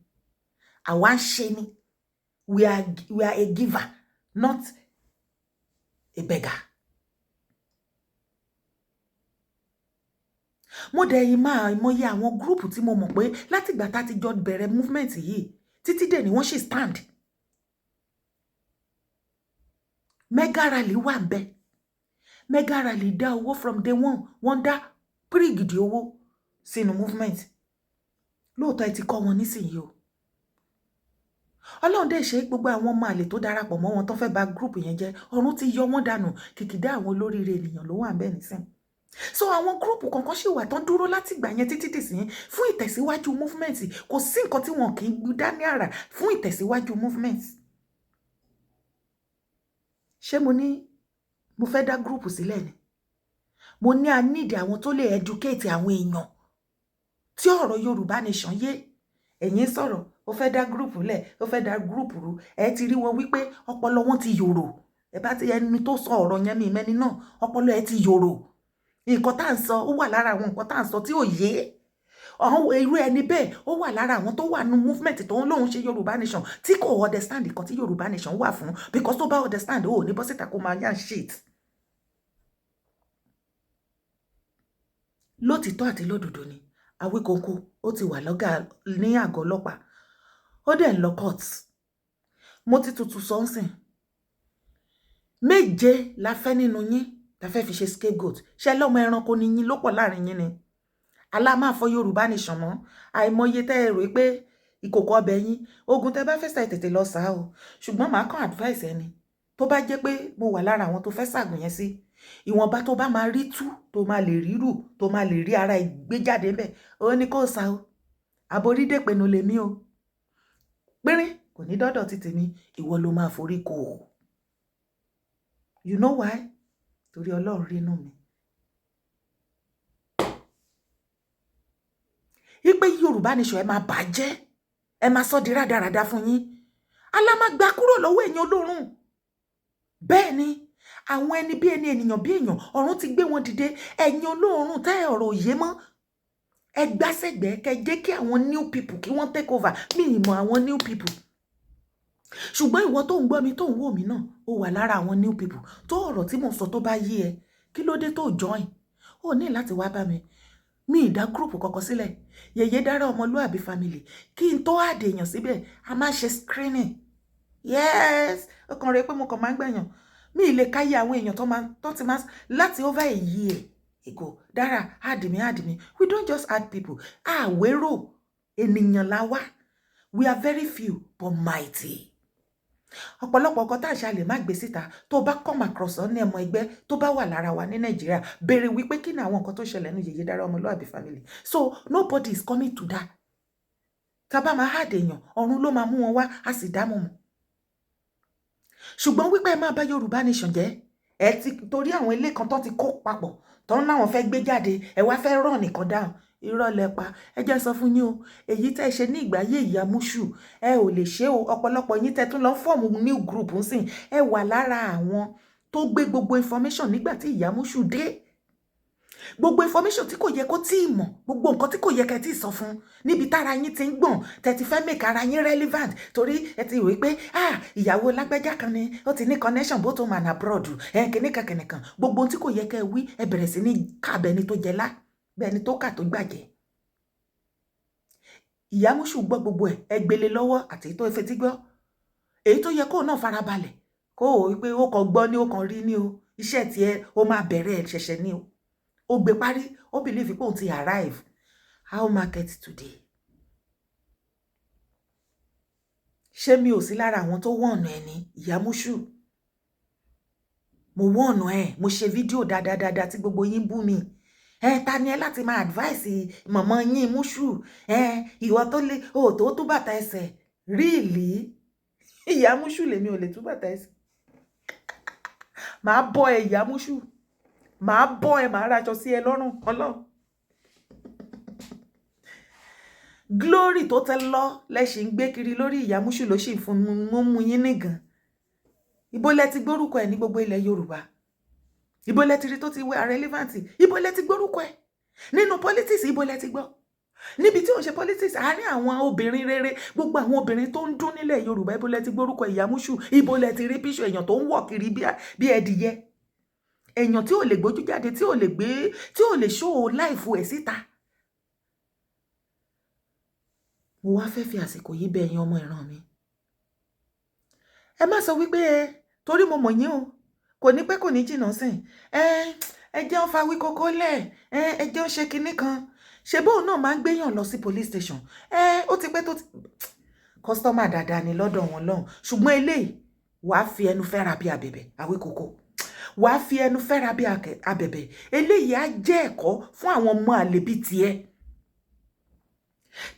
Àwa ń ṣe ni, we are a giver, not a beggar. Mo dẹ̀ yìí máa mọyì àwọn group tí mo mọ̀ pé látìgbà tá a ti jọ bẹ̀rẹ̀ movement yìí títí dẹ̀ ni wọ́n ṣì stand. Mega rally wà ń bẹ. Mega rally dá owó from day one, wọ́n dá pírígìdì owó sínú movement. Lóòótọ́, ẹ ti kọ́ wọn nísìnyí o. Ọlọ́run dẹ̀ ṣe, gbogbo àwọn ọmọ àlè tó darapọ̀ mọ́ wọn tó fẹ́ bà group yẹn jẹ́, ọ̀run ti yọ wọ́n dànù. Kìkìdá àwọn olóríire ènìyàn ló wà ń bẹ nísìn. So àwọn group kankan ṣì wà tán dúró láti ìgbà yẹn títí dìsín fún ìtẹ̀síwájú movement. Kò sí nǹkan tí wọn kì í dá ní àrà fún ìtẹ̀síwájú movement. Ṣé mo ní mo fẹ́ dá group sílẹ̀ ni? Mo ní a need àwọn tó lè educate àwọn èèyàn tí ọ̀rọ̀ Yorùbá nation yé. Ẹ̀yin sọ̀rọ̀, ó fẹ́ dá group lẹ̀, ó fẹ́ dá group rú. Ẹ ti rí wọn wípé ọpọlọ wọn ti yòrò. Ẹ bá ti ẹni tó sọ ọ̀rọ̀ yẹn, mi mẹ́ni náà, ọpọlọ ẹ ti yòrò. Nǹkan tá à ń sọ, ó wà lára àwọn nǹkan tá à ń sọ tí ò yé ọ̀hún. Irú ẹni bẹ́ẹ̀, ó wà lára àwọn tó wà nínú movement tó ń lóun ṣe Yorùbá nation, tí kò understand nǹkan tí Yorùbá nation wà fún, because tó bá understand, ó ní bọ́ síta kó máa yàn shit. Lótìtọ́ àti lódodo ni Awíkonko, ó ti wà lọ́gà ní àgọ́ ọlọ́pàá, ó dẹ̀ ń lọ court. Mo ti tutù sọ́nsìn méje la fẹ́ nínú yín ta fẹ́ fi ṣe scapegoat. Ṣé lọ́mọ ẹranko ni yín ló pọ̀ láàrin yín ni alámáfọ Yorùbá nation mọ́? Àìmọye tẹ́ ẹ rò pé ìkòkò ọbẹ̀ yín, ogun tẹ́ bá fẹ́ sà, tètè lọ sá o. Ṣùgbọ́n màá kàn advice ẹni tó bá jẹ́ pé mo wà lára àwọn tó fẹ́ ṣàgùn yẹn sí, ìwọ̀nba tó bá máa rí tú, tó máa lè rírù, tó máa lè rí ara ìgbé jáde ńbẹ̀, ó ní kó sá o. Àborídèpẹ̀nù lèmi o, pínrín kò ní dọ́dọ̀ ti tèmi, ìwọ ló máa forí kò o. You know why? Torí Ọlọ́run rínú mi ipe Yorùbá nation, ẹ máa bàjẹ́, ẹ máa sọ di rádaràda fún yín, alámágbá kúrò lọ́wọ́ ẹ̀yin olórùn. Bẹ́ẹ̀ ni àwọn ẹni bí ẹni, ènìyàn bí èèyàn, ọ̀run ti gbé wọn dìde. Ẹ̀yin olóòórùn tẹ́ ọ̀rọ̀ òye mọ́, ẹ gbásẹ̀gbẹ́ kẹ jẹ́ kí àwọn new people kí wọ́n take over. Mi ì mọ̀ àwọn new people, ṣùgbọ́n ìwọ tó ń gbọ́ mi, tó ń wò mí náà, ó wà lára àwọn new people tó ọ̀rọ̀ tí mò ń sọ tó bá yé ẹ, kí ló dé tó join? Ó ní láti wá bá mi. Mi ì dá group kankan sílẹ̀. Yèyé Dára ọmọlúàbí family, kí n tó add èèyàn síbẹ̀, a máa ṣe screening. Yes, ó kàn rẹ pé mo kàn máa ń gbẹ̀yàn. Mi ì lè káyé àwọn èèyàn tó máa tó ti máa láti over a year ago, "Dára, add me, add me." We don't just add people. Àwérò ènìyàn la wá. We are very few but mighty. Ọ̀pọ̀lọpọ̀ ọkọ̀ tá à ń ṣe a lè má gbé síta. Tó bá come across ọ ní ẹmọ ẹgbẹ́ tó bá wà lára wa ní Nàìjíríà, béèrè wípé kí ni àwọn nǹkan tó ṣẹlẹ̀ ní Yèyé Dára Ọmọlúàbí family. So nobody is coming to that. Tá a bá máa hàdé èèyàn, ọ̀run ló máa mú wọn wá, a sì dá mọ̀ mọ́. Ṣùgbọ́n wípé ẹ máa bá Yorùbá Nation jẹ́, ẹ ti torí àwọn ilé kan tó ti kó papọ̀ tó ń láwọn fẹ́ gbé jáde, ẹ wá fẹ́ ràn nìkan dáhùn, irọ́ lẹ pa. Ẹ jẹ́ sọ fún yín o, èyí tẹ́ ẹ ṣe ní ìgbà yé ìyá Múṣù, ẹ ò lè ṣe o. Ọ̀pọ̀lọpọ̀ yín tẹ́ tún lọ form new group ń sìn, ẹ wà lára àwọn tó gbé gbogbo information nígbà tí ìyá Múṣù dé, gbogbo information tí kò yẹ kó tí ì mọ̀, gbogbo nǹkan tí kò yẹ kẹ́ tí ì sọ fún, níbi tára yín ti ń gbọ̀n, tẹ́ ti fẹ́ make ara yín relevant, torí ẹ ti rò pé, ah, ìyàwó lágbájá kan ni ó ti ní connection both home and abroad, ẹ kìnnìkan kìnnìkan. Gbogbo ohun tí kò yẹ kẹ́ wí, ẹ bẹ̀rẹ̀ sí ní kábẹ́ni tó jẹ lá bẹ́ẹ̀ni tó kà tó gbàjẹ́. Ìyá Múṣù gbọ́ gbogbo ẹ̀, ẹ gbélé lọ́wọ́ àti èyí tó fetí gbọ́, èyí tó yẹ kóun náà farabalẹ̀ kó o pé ó kàn gbọ́ ní, ó kàn rí ní o. Iṣẹ́ tiẹ̀ ó máa bẹ̀rẹ̀ ẹ̀ ṣẹ̀ṣẹ̀ ní o. Ó gbé parí, ó believe pé òun ti arrive. How market today? Ṣé mi ò sí lára àwọn tó wọ̀nà ẹ̀ ní ìyá Múṣù? Mo wọ̀nà ẹ̀, mo ṣe fídíò dáadáa tí gbogbo yín bú mi. Ẹ ta ni ẹ láti máa advice mọ̀mọ́ yín Múṣù? Ẹ ìwọ tó lé o tó tú bàtà ẹsẹ̀ really. Ìyá Múṣù, lèmi ò lè tú bàtà ẹsẹ̀. Màá bọ́ ẹ, ìyá Múṣù, màá bọ́ ẹ, màá raṣọ sí ẹ lọ́rùn. Ọlọ́run, glory tó tẹ lọ lẹ́sìn ń gbé kiri lórí ìyá Múṣù ló sì fún mú mú yín nìgàn. Ibo lẹ ti gbórúkọ ẹ ní gbogbo ilẹ̀ Yorùbá? Ibo lẹ ti rí tó ti wẹ relevant? Ibo lẹ ti gbórúkọ ẹ nínú politics? Ibo lẹ ti gbọ́ níbi tí ò ń ṣe politics, àárín àwọn obìnrin rere, gbogbo àwọn obìnrin tó ń dún nílẹ̀ Yorùbá, ibo lẹ ti gbórúkọ ìyá Múṣù? Ibo lẹ ti rí píṣọ èèyàn tó ń wọ̀ kiri bí ẹdìyẹ, èèyàn tí ò lè gbójú jáde, tí ò lè gbé, tí ò lè show life ẹ̀ síta? Mo wá fẹ́ fi àsìkò yìí bẹ̀ ẹ̀yin ọmọ ìran mi. Ẹ má sọ wípé ẹ torí mo mọ̀ yín o, kò ní pẹ́, kò ní jìnnà sìn. Ẹ jẹ́ ń fa wí kókó lẹ̀, ẹ jẹ́ ń ṣe kinní kan, ṣe bóun náà máa ń gbéyàn lọ sí police station. Ẹ ó ti pẹ́ tó ti customer dáadáa ni lọ́dọ̀ wọn lọ́hùn. Ṣùgbọ́n eléyìí, wàá fi ẹnu fẹ́ra bí abẹ̀bẹ̀. Àwíkòkò, wàá fi ẹnu fẹ́ra bí abẹ̀bẹ̀. Eléyìí á jẹ́ ẹ̀kọ́ fún àwọn ọmọ àlè bíi tiẹ̀,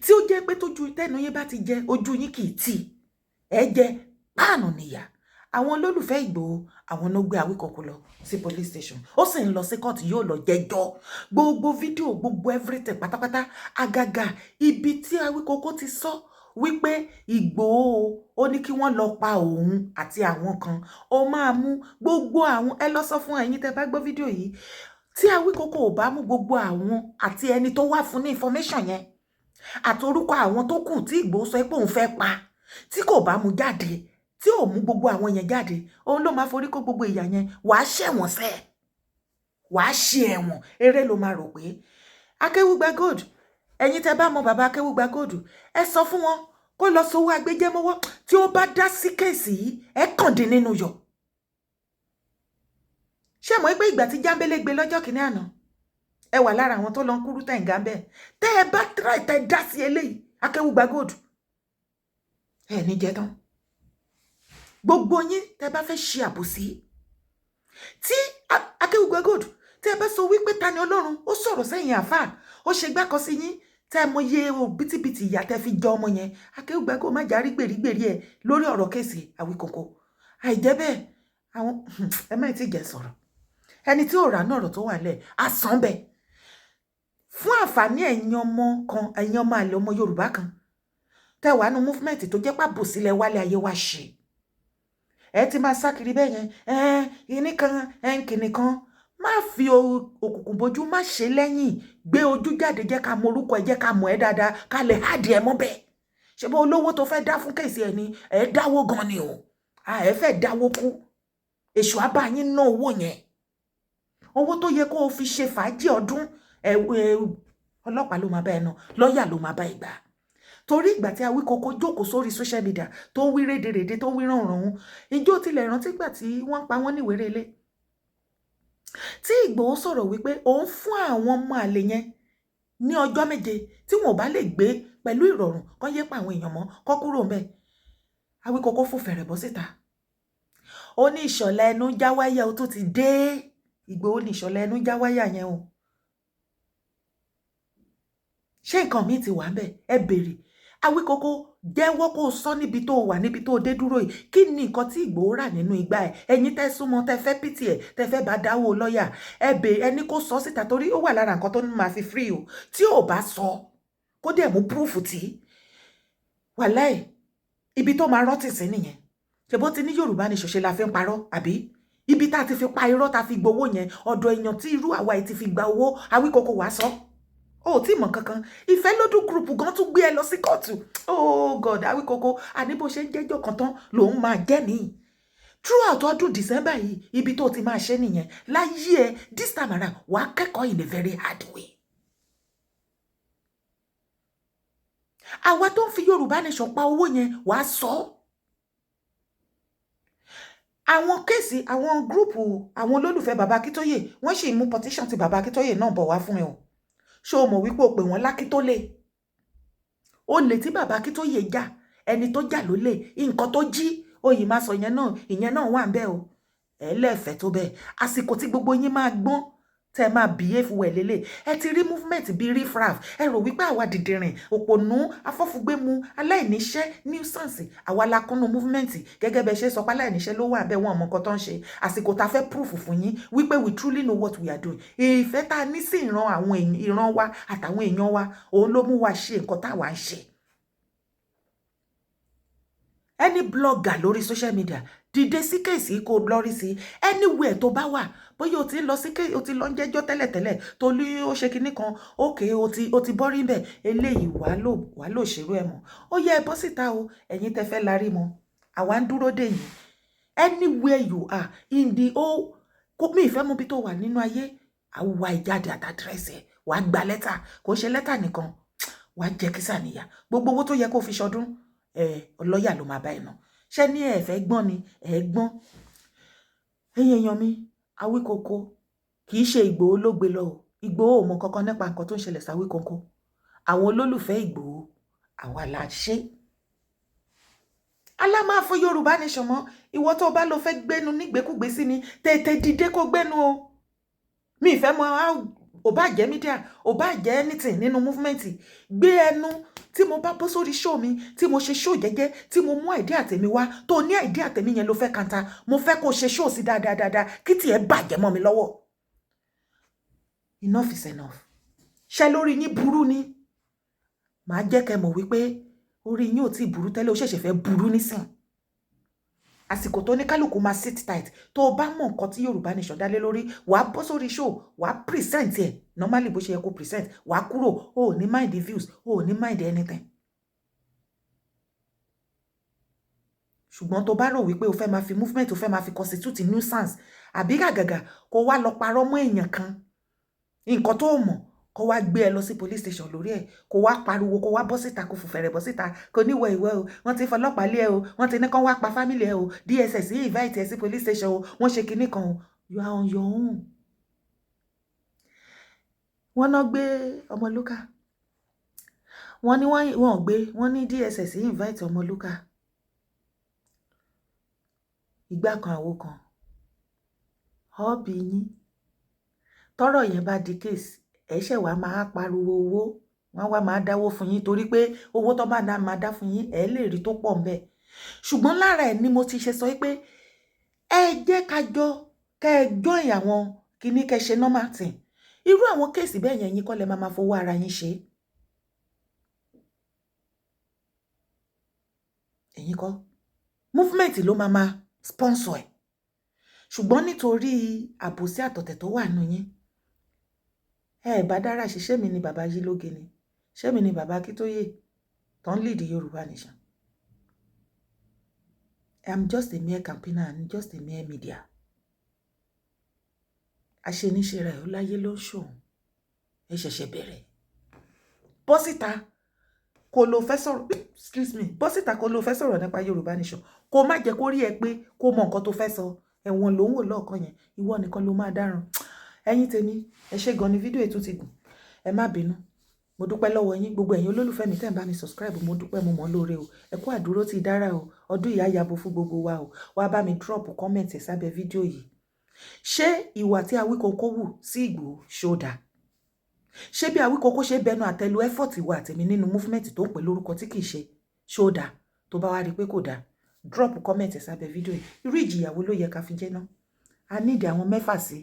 tí ó jẹ́ pé tójú tẹnu yín bá ti jẹ, ojú yín kì í tì. Ẹ jẹ páànù nìyà. Àwọn olólùfẹ́ Ìgbòho, àwọn ló gbé Awíkòkò lọ sí police station. Ó sì ń lọ sí kóòtù, yóò lọ jẹ́jọ́. Gbogbo fídíò, gbogbo everything pátápátá, àgàgà ibi tí Awíkòkò ti sọ wípé Ìgbòho ó ní kí wọ́n lọ pa òun àti àwọn kan, ó máa mú gbogbo àwọn. Ẹ lọ sọ fún ẹ̀yin tẹ́ bá gbọ́ fídíò yìí, tí Awíkòkò ò bá mú gbogbo àwọn àti ẹni tó wà fún ní information yẹn àti orúkọ àwọn tó kù tí Ìgbòho sọ pé òun fẹ́ pa, tí kò bá mú jáde, tí ò mú gbogbo àwọn yẹn jáde, òun ló máa forí kó gbogbo ìyà yẹn. Wàá ṣẹ̀wọ̀n sẹ́, wàá ṣe ẹ̀wọ̀n. Eré ló máa rò pé Akéwùgbà Gold. Ẹ̀yin tẹ́ bá mọ bàbá Akéwùgbà Gold, ẹ sọ fún wọn kó lọ sówó agbẹjẹmọ́wọ́. Tí ó bá dá sí case yìí, ẹ kàn dín nínú yọ. Ṣé mọ̀ pé ìgbà tí Jámbélé gbé lọ́jọ́ kìíní àná, ẹ wà lára àwọn tó lọ ń kúrú tẹ̀ǹgà ń bẹ̀? Tẹ́ ẹ bá try, tẹ́ dá sí eléyìí, Akéwùgbà Gold, ẹ ní jẹ tán. Gbogbo yín tẹ́ bá fẹ́ ṣe àbòsí tí Akéwùgbà Gold, tẹ́ ẹ bá sọ wípé Tani Ọlọ́run ó sọ̀rọ̀ sẹ́yìn àáfàá, ó ṣe gbákan sí yín, tẹ́ ẹ mọ iye bìtìbìtì ìyà tẹ́ fi jẹ ọmọ yẹn, Akéwùgbà Gold, má járí gbèrígbèrí ẹ lórí ọ̀rọ̀ case Àwíkòkò. Àìjẹ́ bẹ́ẹ̀, àwọn ẹ má tí jẹ́ sọ̀rọ̀. Ẹni tí ò rà náà, ọ̀rọ̀ tó wà lẹ̀ á sàn bẹ́ẹ̀ fún àǹfààní ẹ̀yin ọmọ kan, ẹ̀yin ọmọ àlè ọmọ Yorùbá kan tẹ́ wàá nu movement tó jẹ́ pàbò sílẹ̀ wálé ayé wá ṣe. Ẹ ti máa sá kiri bẹ́ẹ̀ yẹn, ẹ ìní kan, ẹ kìnì kan. Má fi òkùnkùn bojú, má ṣe lẹ́yìn, gbé ojú jáde, jẹ́ ká mọ orúkọ ẹ, jẹ́ ká mọ̀ ẹ́ dáadáa, ká lè hádìí ẹ mọ́ bẹ́ẹ̀. Ṣé bó olówó tó fẹ́ dá fún case ẹ ni? Ẹ dáwó gan ni o, ẹ fẹ́ dáwó kú. Èṣù á bá yín ná owó yẹn, owó tó yẹ kó o fi ṣe fàájì ọdún. Ẹ ọlọ́pàá ló máa bá ẹ ná, lọ́ọ̀yà ló máa bá ẹ gbà. Torí ìgbà tí Awíkókó jókòó sórí social media tó ń wí rédèrèdè, tó ń wí rànràn, ìjó tilẹ̀ rántí gbà tí wọ́n pa wọ́n níwèrè ilé, tí Ìgbòho sọ̀rọ̀ wípé òun fún àwọn ọmọ àlè yẹn Ní ọjọ́ 7 tí wọn ò bá lè gbé pẹ̀lú ìrọ̀rùn, kán yé pa àwọn èèyàn mọ́, kán kúrò ńbẹ̀. Awíkókó fò fẹ̀rẹ̀ bọ́ síta, ó ní ìṣọ̀lá ẹnu já wáyà, ó tún ti dé. Ìgbòho ní ìṣọ̀lá ẹnu já wáyà yẹn o. Ṣé nǹkan míì ti wà ń bẹ̀? Ẹ béèrè. Awíkókó, jẹ́wọ́ kó o sọ níbi tó wà, níbi tó dé dúró yìí. Kí ni nǹkan tí Ìgbòho rà nínú igbá ẹ? Ẹ̀yin tẹ́ súnmọ́, tẹ́ fẹ́ pìtì ẹ̀, tẹ́ fẹ́ bá dáwó lọ́ọ̀yà, ẹ béèrè, ẹni kó sọ síta, torí ó wà lára nǹkan tó ní máa fi free o. Tí ò bá sọ, kó dẹ̀ mú proof tí wàláì ibi tó máa rántí sí nìyẹn. Ṣèbó ti ní Yorùbá ní ṣòṣe la fi ń parọ́, àbí ibi tá a ti fi pa irọ́, tá a fi gbowó yẹn, ọ̀dọ̀ èèyàn tí irú àwa yìí ti fi gba owó. Awíkókó, wàá sọ, o ò tí mọ̀ kankan. Ìfẹ́lódún group gan tún gbé ẹ lọ sí kóòtù. Oh God, Awíkókó, àní bó ṣe ń jẹ́jọ́ kan tán lòun máa jẹ́ nìyí throughout ọdún December yìí. Ibi tó ti máa ṣe nìyẹn láyé ẹ. This time around, wàá kẹ́kọ̀ọ́ in a very hard way. Àwa tó ń fi Yorùbá Nation pa owó yẹn, wàá sọ ọ́. Àwọn case, àwọn group, àwọn olólùfẹ́ bàbá Akíntóyè, wọ́n sì mú petition ti bàbá Akíntóyè náà bọ̀ wá fún ẹ o. Ṣé o mọ̀ wípé o pè wọ́n lákítólè? Olè tí bàbá Akíntóyè jà, ẹni tó jà ló lè nǹkan tó jí oyè máa sọ yẹn náà, ìyẹn náà wà ń bẹ́ẹ̀ o. Ẹ lẹ́ẹ̀fẹ́ tó bẹ́ẹ̀. Àsìkò tí gbogbo yín máa gbọ́n, tẹ́ máa behave well lélẹ̀. Ẹ ti rí movement bíi riffraff, ẹ rò wípé àwa dìdìrìn, òpònú, afọ́fúgbẹ́mu, aláìníṣẹ́, nuisance, àwa la kúnnú movement. Gẹ́gẹ́ bẹ́ẹ̀ ṣe sọ pé aláìníṣẹ́ ló wà bẹ́ẹ̀, wọ́n mọ nǹkan tó ń ṣe. Àsìkò tá a fẹ́ proof fún yín wípé we truly know what we are doing. Ìfẹ́ tá a ní sí ìran àwọn ìran wa àtàwọn èèyàn wa, òun ló mú wa ṣe nǹkan táwa ń ṣe. Any blogger lórí social media, dìde sí case, kó lọ́rí sí anywhere tó bá wà. Bóyá o ti ń lọ sí, o ti lọ ń jẹ́jọ́ tẹ́lẹ̀tẹ́lẹ̀ tó ní ó ṣe kinní kan, ókè, o ti bọ́rí bẹ̀. Eléyìí wàá lò ṣerú ẹ̀ mọ́. Ó yẹ ẹ bọ́ síta o. Ẹ̀yin tẹ́ fẹ́ larí mọ́, àwa ń dúró dè yín anywhere you are in the whole. Kó mi ìfẹ́ mú bí tó wà nínú ayé, àwa ìjáde àtàdírẹ́sì ẹ̀, wàá gba lẹ́tà. Kò ṣe lẹ́tà nìkan, wàá jẹ́ kísà níyà. Gbogbo owó tó yẹ kó fi ṣọdún ẹ, lọ́ọ̀yà ló máa bá ẹ̀ nà. Ṣé ní ẹ fẹ́ gbọ́n ni? Ẹ gbọ́n. Ẹ̀yin èèyàn mi, Awíkókó, kì í ṣe Ìgbòho ló gbé lọ o. Ìgbòho ò mọ kankan nípa nǹkan tó ń ṣẹlẹ̀ sáwíkókó. Àwọn olólùfẹ́ Ìgbòho, àwa la ṣe alámáfo Yorùbá Nation mọ́. Ìwọ tó bá lọ fẹ́ gbénu nígbèkúgbé sí ni, tètè dìde kó gbénu o. Mi ìfẹ́ mọ, ò bá jẹ́ media, ò bá jẹ́ anything nínú movement, gbé ẹnu. Tí mo bá bọ́ sórí show mi, tí mo ṣe show jẹ́jẹ́, tí mo mú idea tèmi wá, tó ní idea tèmi yẹn ló fẹ́ kanta, mo fẹ́ kó ṣe show sí dáadáa dáadáa, kí tiẹ̀ bàjẹ́ mọ́ mi lọ́wọ́. Enough is enough. Ṣé lórí yín burú ni? Màá jẹ́ kẹ́ mọ̀ wípé orí yín ò tí ì burú tẹ́lẹ̀, ó ṣẹ̀ṣẹ̀ fẹ́ burú nísìn. Àsìkò tó ní kálukú máa sit tight. Tó o bá mọ̀ nǹkan tí Yorùbá Nation dá lé lórí, wàá bọ́ sórí show, wàá present ẹ̀ normally bó ṣe yẹ kó present, wàá kúrò. O ò ní mind the views, o ò ní mind anything. Ṣùgbọ́n tó bá rò wípé o fẹ́ máa fi movement, o fẹ́ máa fi constitute nuisance, àbí gàgàgà kó wá lọ parọ́ mọ́ èèyàn kan, nǹkan tó mọ̀, kó wá gbé ẹ lọ sí police station lórí ẹ, kó wá pariwo, kó wá bọ́ síta, kó fòfẹ̀rẹ̀ bọ́ síta, kó níwọ̀ ìwẹ́ o, wọ́n ti fọlọ́pàá lé ẹ o, wọ́n ti ní kán wá pa family ẹ o, DSS invite ẹ sí police station o, wọ́n ṣe kinní kan o, you are on your own. Wọ́n náà gbé Ọmọlúkà, wọ́n ní wọ́n gbé, wọ́n ní DSS invite Ọmọlúkà. Ìgbà kan, àwo kan, ọ́ọ̀bì yín. Tọ́rọ̀ yẹn bá di case, ẹ ṣẹ̀ wá máa pariwo owó, wọ́n wá máa dáwó fún yín, torí pé owó tó bá dá máa dá fún yín, ẹ lè rí tó pọ̀ ńbẹ̀. Ṣùgbọ́n lára ẹ̀ ni mo ti ṣe sọ pé ẹ jẹ́ ká jọ kẹ́ ẹ join àwọn kíní, kẹ́ ṣe normal thing. Irú àwọn case bẹ́ẹ̀ yẹn, yín kọ́ lẹ máa máa fowó ara yín ṣe. Ẹ̀yin kọ́, movement ló máa máa sponsor ẹ̀. Ṣùgbọ́n nítorí àbòsí àtọ̀tẹ̀ tó wà nù yín, ẹ bá dára ṣe. Ṣé mi ni bàbá Yílóge ni? Ṣé mi ni bàbá Akíntóyè tó ń lead Yorùbá Nation? I'm just a mere campaigner and just a mere media. Aṣeníṣe rẹ̀ ó láyé ló ń ṣòun. Ẹ ṣẹ̀ṣẹ̀ bẹ̀rẹ̀. Bọ́ síta kó lo fẹ́ sọ̀rọ̀, excuse me, bọ́ síta kó lo fẹ́ sọ̀rọ̀ nípa Yorùbá Nation, kó má jẹ́ kó rí ẹ pé kó mọ nǹkan tó fẹ́ sọ. Ẹ̀wọ̀n ló ń wò lọ́ọ̀kan yẹn, ìwọ nìkan ló máa dáràn. Ẹ̀yin tèmi, ẹ ṣé gan ni. Fídíò ètò ti gùn, ẹ má bínú. Mo dúpẹ́ lọ́wọ́ yín, gbogbo ẹ̀yin olólùfẹ́ mi tẹ́ ń bá mi subscribe. Mo dúpẹ́, mo mọ̀ lóore o. Ẹ kú àdúró ti dára o. Ọdún ìyá yabo fún gbogbo wa o. Wá bá mi drop comment sábẹ́ fídíò yìí. Ṣé ìwà tí Awíkonko wù sí Ìgbòho, ṣó dáa? Ṣé bí Awíkonko ṣe bẹnu àtẹ́lu effort ìwà àtẹ̀mí nínú movement tó ń pè lórúkọ tí kìí ṣe, ṣó dáa? Tó bá wá rí i pé kò dáa, drop comment sábẹ́ fídíò yìí. Irú ìjìyà wo ló yẹ ká fi jẹ́ náà? A nídìí àwọn 6 sí.